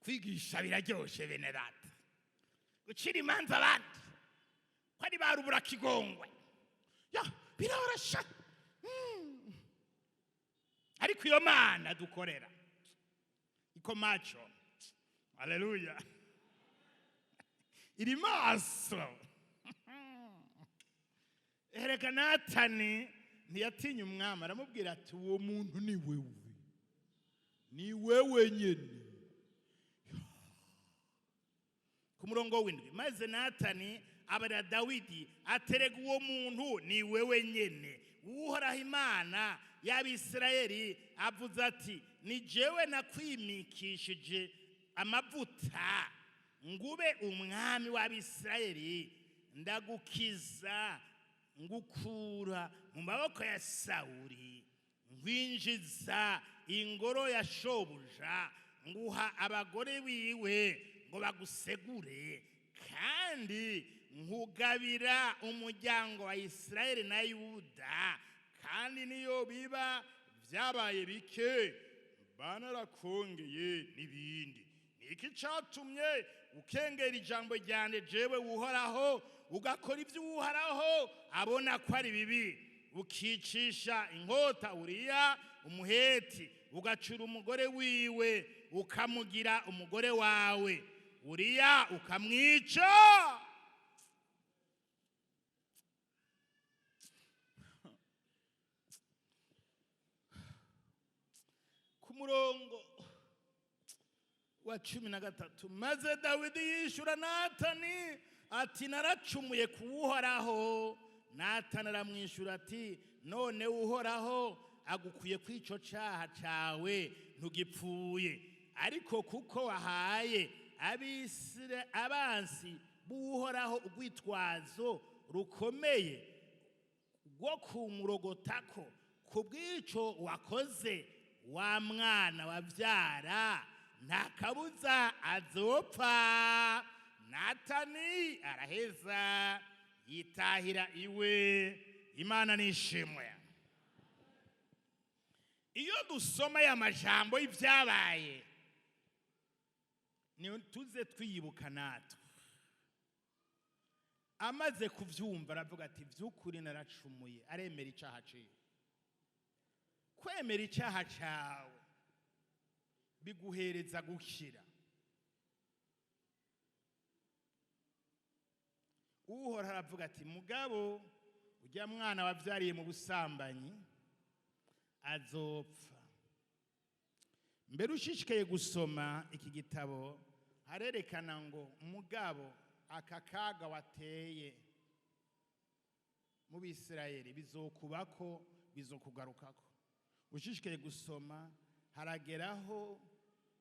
Kwigisha biraryoshe bene data. Gucira imanza abandi ko ari ba ruburakigongwe. Ya biroroshe. Ariko iyo Mana dukorera iko macho, haleluya, iri maso. Erega Natani ntiyatinya umwami, aramubwira ati: "Uwo muntu ni wewe, ni wewe nyene." Ku murongo w'indwi: maze Natani abarira Dawidi aterega: "Uwo muntu ni wewe nyene. Uhoraho Imana y'Abisirayeli avuze ati: 'Ni jewe nakwimikishije amavuta ngube umwami w'Abisirayeli, ndagukiza ngukura mu maboko ya Sawuli, nkwinjiza ingoro ya shobuja, nguha abagore biwe ngo bagusegure, kandi nkugabira umuryango wa Isirayeli na Yuda. Kandi niyo biba byabaye bike, banarakongeye n'ibindi. Niki catumye ukengera ijambo ryanje jewe Uhoraho, ugakora ibyo Uhoraho abona ko ari bibi, ukicisha inkota Uriya Umuheti, ugacura umugore wiwe ukamugira umugore wawe, Uriya ukamwica?" Ku murongo wa 13: maze Dawidi yishyura Natani ati: "Naracumuye ku Uhoraho." Natani aramwishyura ati: "None Uhoraho agukwiye ku icyo cyaha cyawe, ntugipfuye. Ariko kuko wahaye abisira abansi b'Uhoraho urwitwazo rukomeye rwo kumurogotako, ku bw'icyo wakoze, wa mwana wabyara nta kabuza azopfa." Natani araheza yitahira iwe. Imana nishimwe. Iyo dusoma aya majambo y'ibyabaye, ni tuze twiyibuka natwe. Amaze kubyumva aravuga ati: "By'ukuri naracumuye." Aremera icyaha ciwe. Kwemera icyaha cyawe biguhereza gukira. Uhoraho aravuga ati: "Mugabo ujya mwana wabyariye mu busambanyi azopfa." Mbere ushishikaye gusoma iki gitabo, harerekana ngo mugabo aka kaga wateye mu Bisirayeli bizokubako, bizokugarukako. Ushishikaye gusoma, harageraho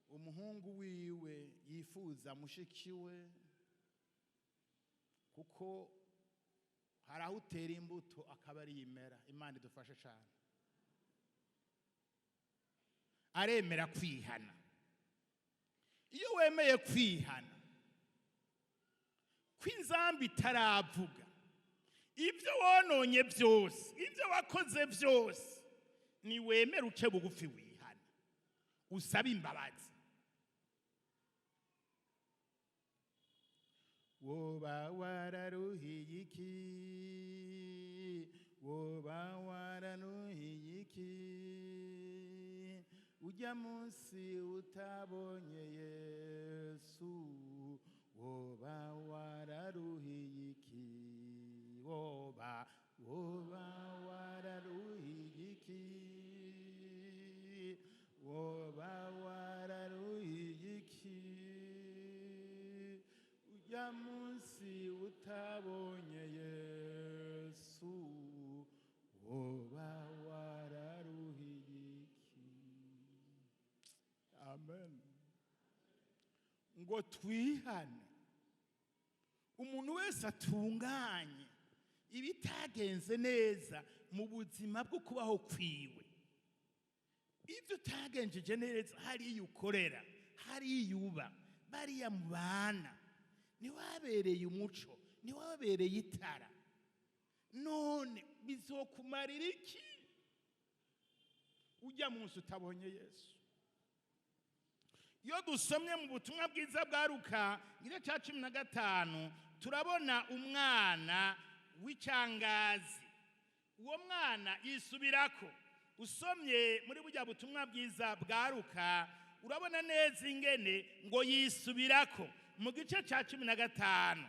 umuhungu wiwe yifuza mushiki we, kuko hari aho utera imbuto akaba ari imera. Imana idufashe cyane. Aremera kwihana. Iyo wemeye kwihana ko inzamba itaravuga, ibyo wononye byose, ibyo wakoze byose, niwemere uce bugufi, wihana, usabe imbabazi. Woba wararuhiye iki? Woba wararuhiye iki ujya munsi utabonye Yesu? Woba wararuhiye iki? Woba wararuhiye iki? Woba wararuhiye iki ujya munsi utabonye Yesu? Woba wararuhiye iki? Amen. Ngo twihane, umuntu wese atunganye ibitagenze neza mu buzima bwo kubaho kwiwe. Ibyo utagenjeje neza hariya ukorera, hariya uba, bariya mubana, ntiwabereye umuco, ntiwabereye itara, none bizokumarira iki ujya munsi utabonye Yesu? Iyo dusomye mu butumwa bwiza bwa Luka igice cya 15, turabona umwana w'icangazi. Uwo mwana yisubirako. Usomye muri burya butumwa bwiza bwa Luka, urabona neza ingene ngo yisubirako mu gice cya 15.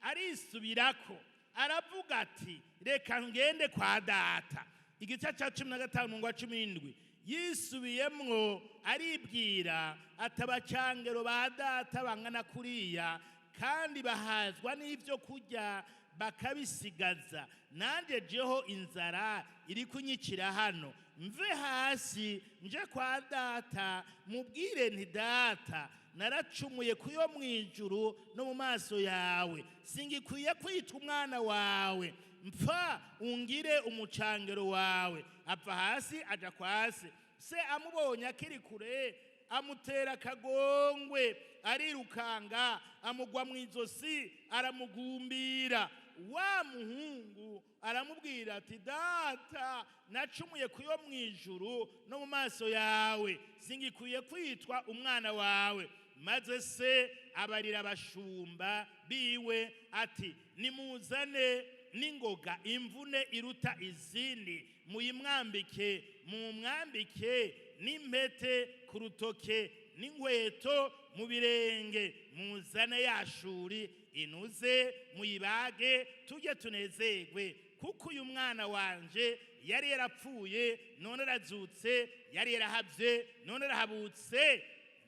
Arisubirako, aravuga ati: "Reka ngende kwa data." Igice cya 15, umurongo wa 17. Yisubiyemwo, aribwira ati: "Abacangero ba data bangana kuriya kandi bahazwa n'ibyo kurya bakabisigaza, nanjye jeho inzara iri kunyikira hano. Mve hasi nje kwa data, mubwire nti: Data, naracumuye kuyo mu ijuru no mu maso yawe, singikwiye kwitwa umwana wawe, mpfa ungire umucangero wawe." Ava hasi aja kwa se. Se amubonye akiri kure, amutera akagongwe, arirukanga, amugwa mu izosi, aramugumbira. Wa muhungu aramubwira ati: "Data, nacumuye kuyo mu ijuru no mu maso yawe, singikwiye kwitwa umwana wawe." Maze se abarira abashumba biwe ati: "Nimuzane n'ingoga imvune iruta izindi, muyimwambike, mumwambike n'impete ku rutoke n'inkweto mu birenge. Muzane ya shuri inuze, muyibage, tujye tunezerwe, kuko uyu mwana wanje yari yarapfuye, none arazutse, yari yarahavye, none arahabutse."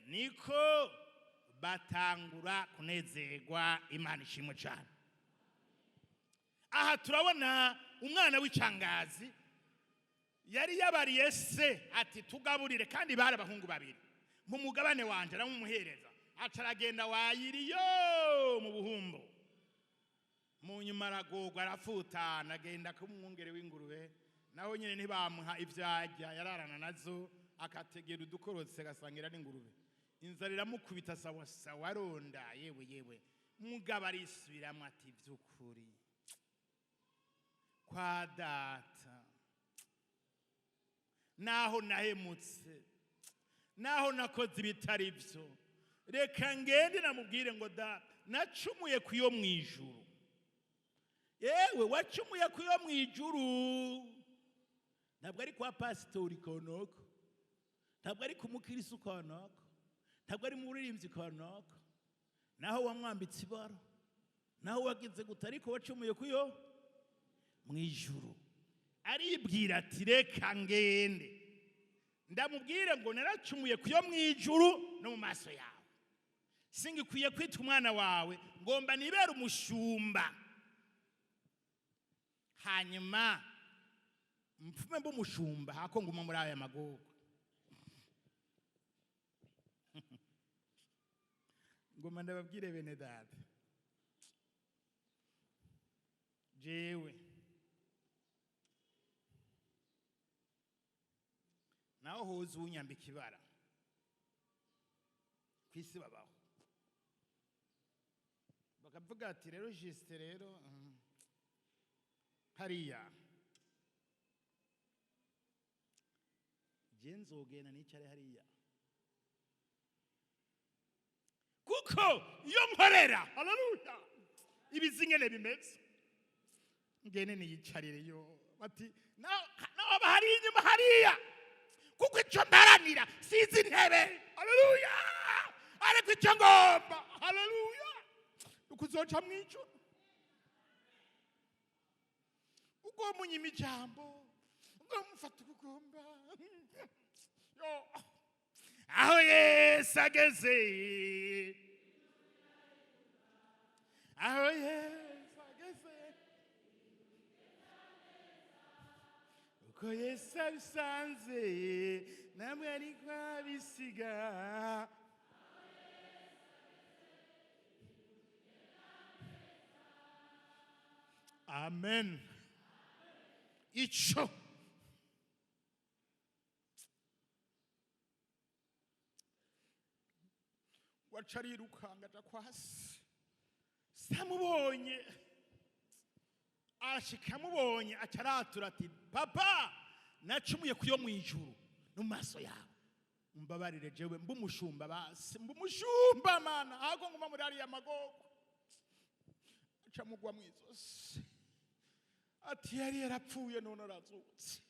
Niko batangura kunezerwa. Imana ishimwe cyane. Aha turabona umwana w'icangazi yari yabariye se ati: "Tugaburire." Kandi bari abahungu babiri. "Mu mugabane wanje." Aramumuhereza, aca aragenda wayiriyo mu buhumbo. Mu nyuma aragorwa, arafutana, agenda kuba umwungere w'ingurube. Naho nyine ntibamuha ibyo arya, yararana nazo, akategera udukorotse, agasangira n'ingurube. Inzara iramukubita, sawa sawa, aronda. Yewe yewe, mugabo arisubiramo ati: "By'ukuri kwa data, naho nahemutse, naho nakoze ibitari byo, reka ngende namubwire ngo: Data, nacumuye ku yo mu ijuru." Yewe, wacumuye ku yo mu ijuru, ntabwo ari kwa pasitori konoko, ntabwo ari ku mukirisu konoko, ntabwo ari mu muririmbyi konoko, naho wamwambitse ibara, naho wagize guta, ariko wacumuye ku yo mu ijuru. Aribwira ati: "Reka ngende ndamubwire ngo naracumuye ku yo mu ijuru no mu maso yawe, singikwiye kwitwa umwana wawe, ngomba nibere umushumba, hanyuma mpfume mbe umushumba hako nguma muri aya magorwa." Ngoma ndababwire, bene data, jewe naho hoza uwunyambika ibara ku isi, babaho bakavuga ati: "Rero Justin, rero hariya je nzogenda nicare hariya, kuko iyo nkorera, haleluya, ibizi ingene bimeze, ngene niyicarire." Yo bati naho naho hari inyuma hariya, kuko icyo mparanira sizi intebe, haleluya, ariko icyo ngomba, haleluya, ukuzoca mu ijuru. Ugomba unyima ijambo, ugomba ufata ubugomba. Yo, aho Yesu ageze, aho Yesu ageze, uko Yesu abisanze, namwe ariko abisiga. Amen. Ico waca arirukanga, aja kwa se. Samubonye, arashika, amubonye, aca aratura ati: "Papa, nacumuye kuyo mu ijuru no mu maso yawe, mbabarire, jewe mbe umushumba, basi mbe umushumba, mana, ahubwo nguma muri ariya magorwa." Aca mugwa mu izosi. Ati yari yarapfuye, none arazutse.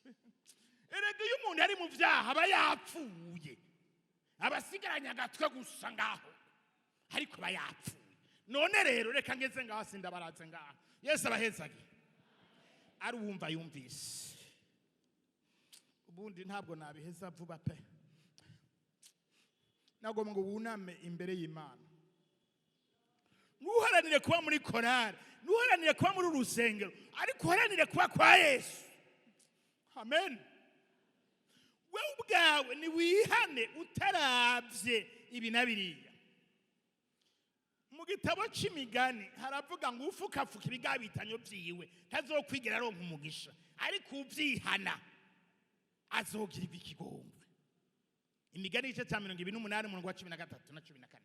Erega iyo umuntu ari mu byaha aba yapfuye, aba asigaranye agatwe gusa ngaho, ariko aba yapfuye. None rero reka ngeze ngaho, sindabaraze ngaho. Yesu abahezage. Ari uwumva yumvise. Ubundi ntabwo nabiheza vuba pe. Nagomba ngo wuname imbere y'Imana. Ntuharanire kuba muri korari, ntuharanire kuba muri uru rusengero, ariko uharanire kuba kwa Yesu. Amen. Wewe ubwawe niwihane utarabye ibi na biriya. Mu gitabo c'Imigani haravuga ngo ufukafuka ibigabitanyo vyiwe ntazokwigera aronka umugisha, ariko uvyihana azogirirwa ikigongwe. Imigani igice cya 28, umurongo wa 13 na 14.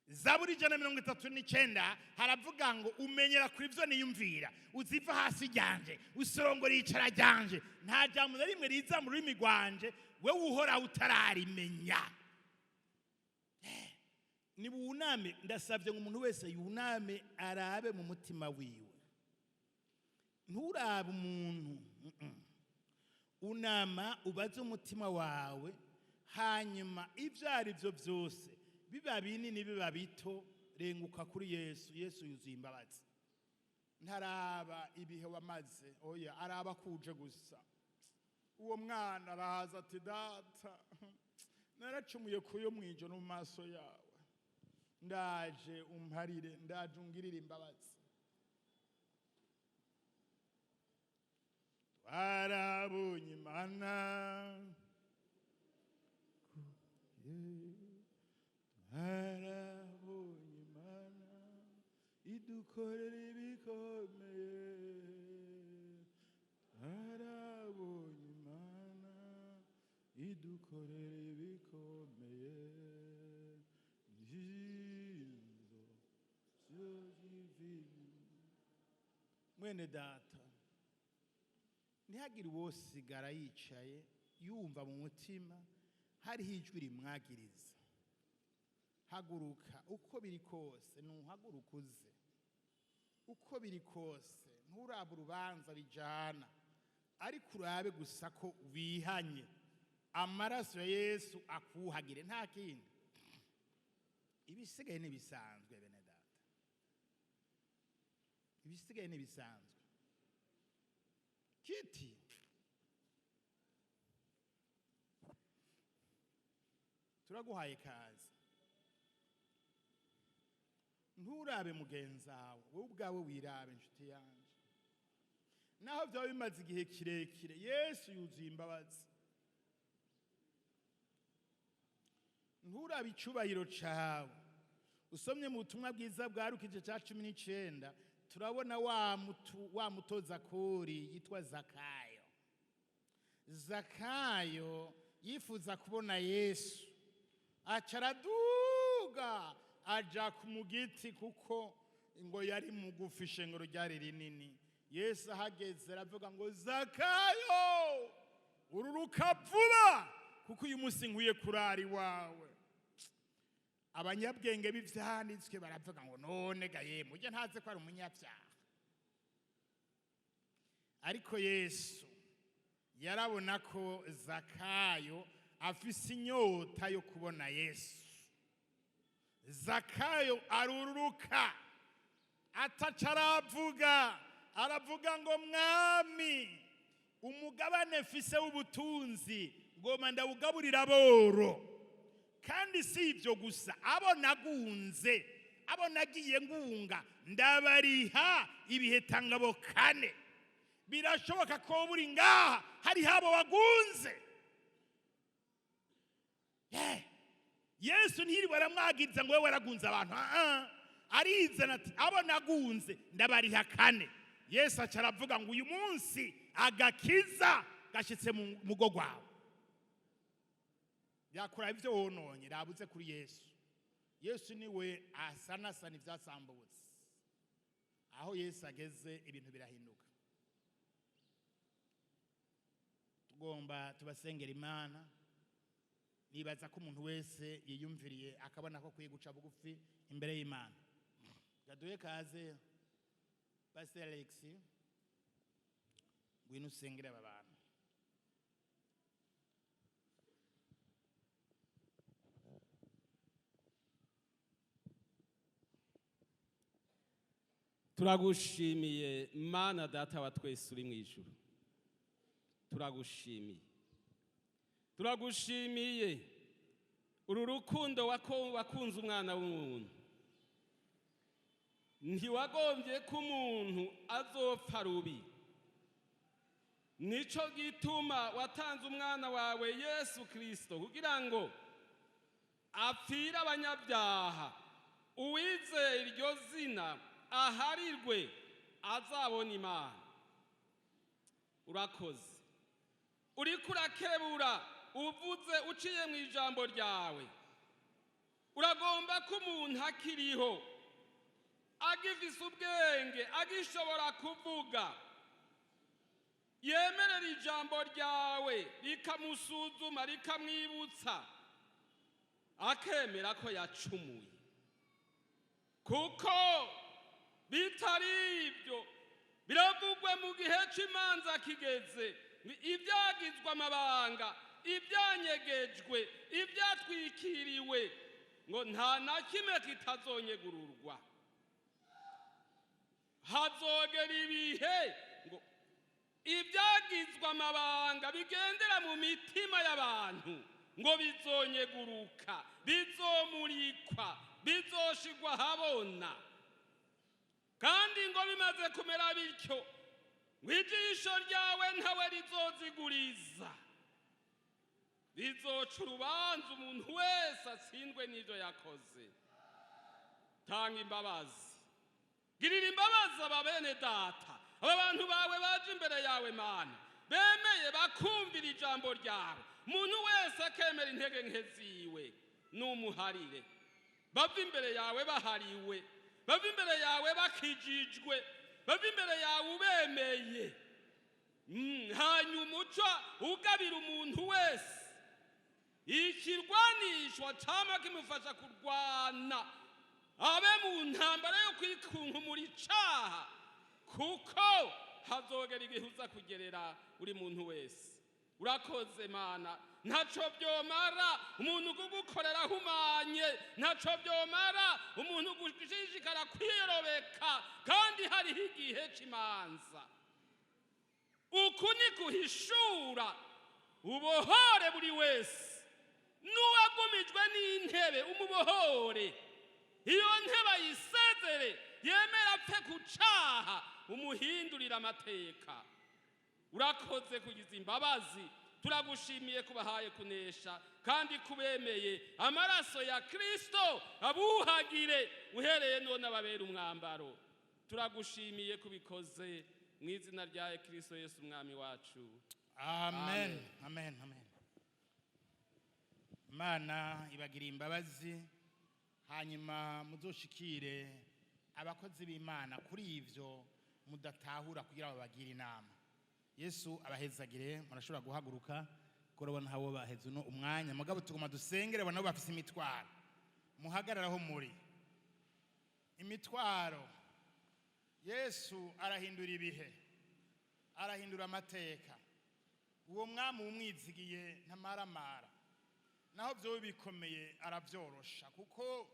Zaburi 139 haravuga ngo umenyera kuri ivyo niyumvira, uziva hasi ryanje, usorongora icara ryanje. Nta jambo na rimwe riza mu rurimi rwanje wewe uhora utararimenya. Ni wuname. Ndasabye ngo umuntu wese yuname, arabe mu mutima wiwe. Nturabe umuntu. Unama ubaze umutima wawe, hanyuma ibyo ari byo byose, biba binini biba bito, renguka kuri Yesu. Yesu yuzuye imbabazi. Ntaraba ibihe wamaze, oya, araba kuje gusa. Uwo mwana araza ati: "Data, naracumuye kuyo mwijo no mu maso yawe, ndaje umparire, ndaje ungirire imbabazi." Twarabonye Imana, twarabonye Imana idukorera ibikomeye, twarabonye Imana idukorera ibikomeye. Nzizo mwene data, ntihagire uwosigara yicaye yumva mu mutima hariho ijwi rimwagiriza. Haguruka, uko biri kose ntuhaguruka uze. Uko biri kose nturabe urubanza bijana, ariko urabe gusa ko wihanye, amaraso ya Yesu akuhagire, nta kindi. Ibisigaye ntibisanzwe, bene data, ibisigaye ntibisanzwe. Kiti turaguhaye kaze. Nturabe mugenzawe, wowe ubwawe wirabe, inshuti yanjye. Naho byaba bimaze igihe kirekire, Yesu yuzuye imbabazi. Nturabe icyubahiro cyawe. Usomye mu butumwa bwiza bwa Luka igice cya 19, turabona wa mutoza kori yitwa Zakayo. Zakayo yifuza kubona Yesu, aca araduga aja ku mugiti, kuko ngo yari mugufi, ishengero ryari rinini. Yesu ahageze aravuga ngo: "Zakayo, ururuka vuba, kuko uyu munsi nkwiye kurara iwawe." Abanyabwenge b'ivyanditswe baravuga ngo: "None ga yemwe, ujya ntazi ko ari umunyabyaha?" Ariko Yesu yarabona ko Zakayo afise inyota yo kubona Yesu. Zakayo arururuka, ataca aravuga, aravuga ngo: "Mwami, umugabane mfise w'ubutunzi ngoma ndawugaburira aboro, kandi si ibyo gusa, abo nagunze, abo nagiye ngunga, ndabariha ibihetangabo kane." Birashoboka ko buri ngaha hariho abo wagunze. Yesu ntiriwe aramwagiza ngo we waragunze abantu. Arizana ati: "Abo nagunze ndabariha kane." Yesu aca aravuga ngo: "Uyu munsi agakiza gashyitse mu mugo rwawe." Yakora ibyo wononye, rabuze kuri Yesu. Yesu niwe asanasana ibyasambutse. Aho Yesu ageze ibintu birahinduka. Tugomba tubasengera Imana. Nibaza ko umuntu wese yiyumviriye akabona ko akwiye guca bugufi imbere y'Imana. Gaduhe kaze Pastor Alex. Ngwino usengere aba bantu. Turagushimiye, Mana Data wa twese uri mu ijuru. Turagushimiye, turagushimiye uru rukundo wakunze umwana w'umuntu. Ntiwagombye ko umuntu azopfa rubi, nico gituma watanze umwana wawe Yesu Kirisito kugira ngo apfire abanyabyaha, uwizeye iryo zina aharirwe azabona Imana. Urakoze, uriko urakebura uvuze uciye mu ijambo ryawe. Uragomba ko umuntu akiriho, agifise ubwenge, agishobora kuvuga, yemerera ijambo ryawe rikamusuzuma, rikamwibutsa, akemera ko yacumuye, kuko bitari ibyo biravugwa mu gihe cy'imanza kigeze, ibyagizwe amabanga, ibyanyegejwe, ibyatwikiriwe, ngo nta na kimwe kitazonyegururwa. Hazogera ibihe ngo ibyagizwe amabanga bigendera mu mitima y'abantu ngo bizonyeguruka, bizomurikwa, bizoshigwa habona. Kandi ngo bimaze kumera bityo, ngo ijisho ryawe ntawe rizoziguriza, rizoca urubanza umuntu wese atsindwe n'ibyo yakoze. Tanga imbabazi, girira imbabazi aba bene data, aba bantu bawe baje imbere yawe Mana, bemeye bakumvira ijambo ryawe. Umuntu wese akemera intege nke ziwe n'umuharire, bava imbere yawe bahariwe, bava imbere yawe bakijijwe, bava imbere yawe ubemeye. Hanyuma uca ugabira umuntu wese ikirwanishwa cama kimufasha kurwana, abe mu ntambara yo kwikunkumura icaha, kuko hazogera igihe uza kugerera uri muntu wese. Urakoze Mana, ntaco byomara umuntu kugukorera ahumanye, ntaco byomara umuntu gushishikara kwiyorobeka, kandi hariho igihe c'imanza. Uku ni guhishura ubohore buri wese, n'uwagumijwe n'intebe umubohore, iyo ntebe ayisezere, yemera apfe ku caha, umuhindurire amateka. Urakoze kugiza imbabazi, turagushimiye kubahaye kunesha, kandi kubemeye amaraso ya Kristo abuhagire uhereye none ababera umwambaro. Turagushimiye kubikoze mu izina rya Kristo Yesu umwami wacu. Amen, amen, amen. Imana ibagiriye imbabazi, hanyuma muzoshikire abakozi b'Imana kuri ivyo mudatahura kugira babagire inama. Yesu abahezagire. Murashobora guhaguruka kuko urabona habo baheze uno umwanya, mugabo tuguma dusengere nabo bafise imitwaro. Muhagararaho muri imitwaro. Yesu arahindura ibihe, arahindura amateka. Uwo mwami umwizigiye ntamaramara, naho byo bikomeye aravyorosha, kuko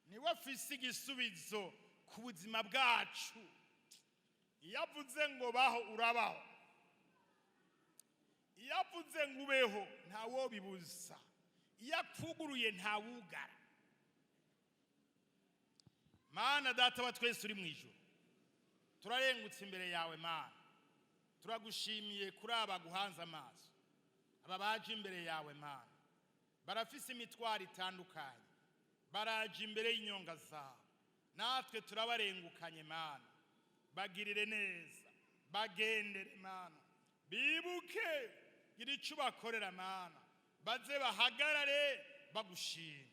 niwe afise igisubizo ku buzima bwacu. Iyo avuze ngo baho, urabaho. Iyo avuze ngo ubeho, ntawobibuza. Iyo akuguruye, ntawugara. Mana Data wa twese uri mu ijuru, turarengutse imbere yawe Mana, turagushimiye kuri aba guhanze amaso, aba baje imbere yawe Mana, barafise imitwaro itandukanye, baraje imbere y'inyonga zawe, natwe turabarengukanye Mana. Bagirire neza, bagendere Mana, bibuke, gira icyo ubakorera Mana, baze bahagarare bagushima,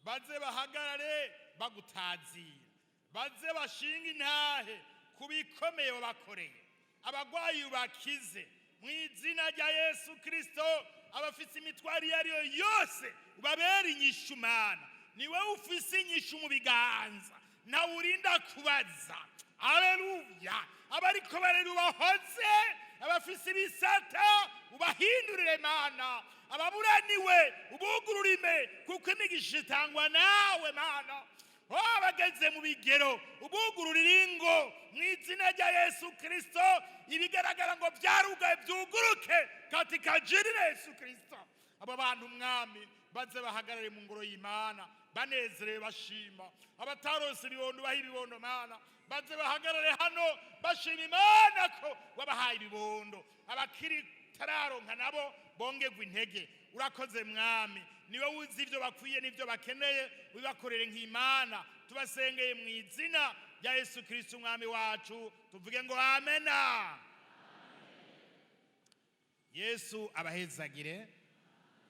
baze bahagarare bagutazira, baze bashinga intahe ku bikomeye wabakoreye. Abagwayi ubakize mu izina rya Yesu Kristo. Abafise imitwaro iyo ari yo yose ubabere inyishu Mana. Ni wowe ufise inyishu mu biganza, nawe urinda kubaza. Aleluya! Abariko barera ubahoze. Abafise ibisata ubahindurire, Mana. Ababuraniwe ubugururime, kuko imigisha itangwa nawe, Mana. Oh, abageze mu bigero ubugururire ingo mu izina rya Yesu Kristo. Ibigaragara ngo byarugaye byuguruke katika jina la Yesu Kristo. Abo bantu, Mwami, baze bahagarare mu ngoro y'Imana banezerewe, bashima. Abatarose ibibondo, baha ibibondo, Mana. Baze bahagarare hano bashima Imana ko wabahaye ibibondo. Abakiri tararonka nabo bongerwa intege. Urakoze, Mwami, niwe wuzi ibyo bakwiye n'ibyo bakeneye, ubibakorere nk'Imana. Tubasengeye mu izina rya Yesu Kristo Umwami wacu. Tuvuge ngo amena. Yesu abahezagire.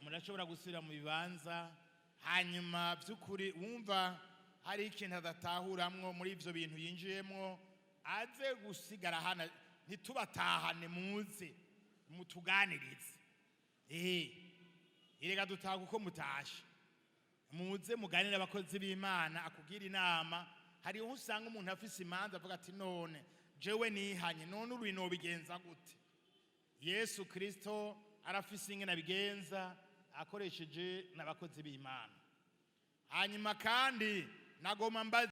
Murashobora gusubira mu bibanza. Hanyuma by'ukuri wumva hari ikintu adatahuramwo muri ibyo bintu yinjiyemwo, aze gusigara hano, ntitubatahane. Muze mutuganirize. Erega dutaha uko mutashe. Muze muganire abakozi b'Imana, akugira inama. Hariho usanga umuntu afise imanza, avuga ati: "None jewe nihanye, none uru nobigenza gute?" Yesu Kristo arafise ingene abigenza akoresheje n'abakozi b'Imana. Hanyuma kandi nagoma mbaze.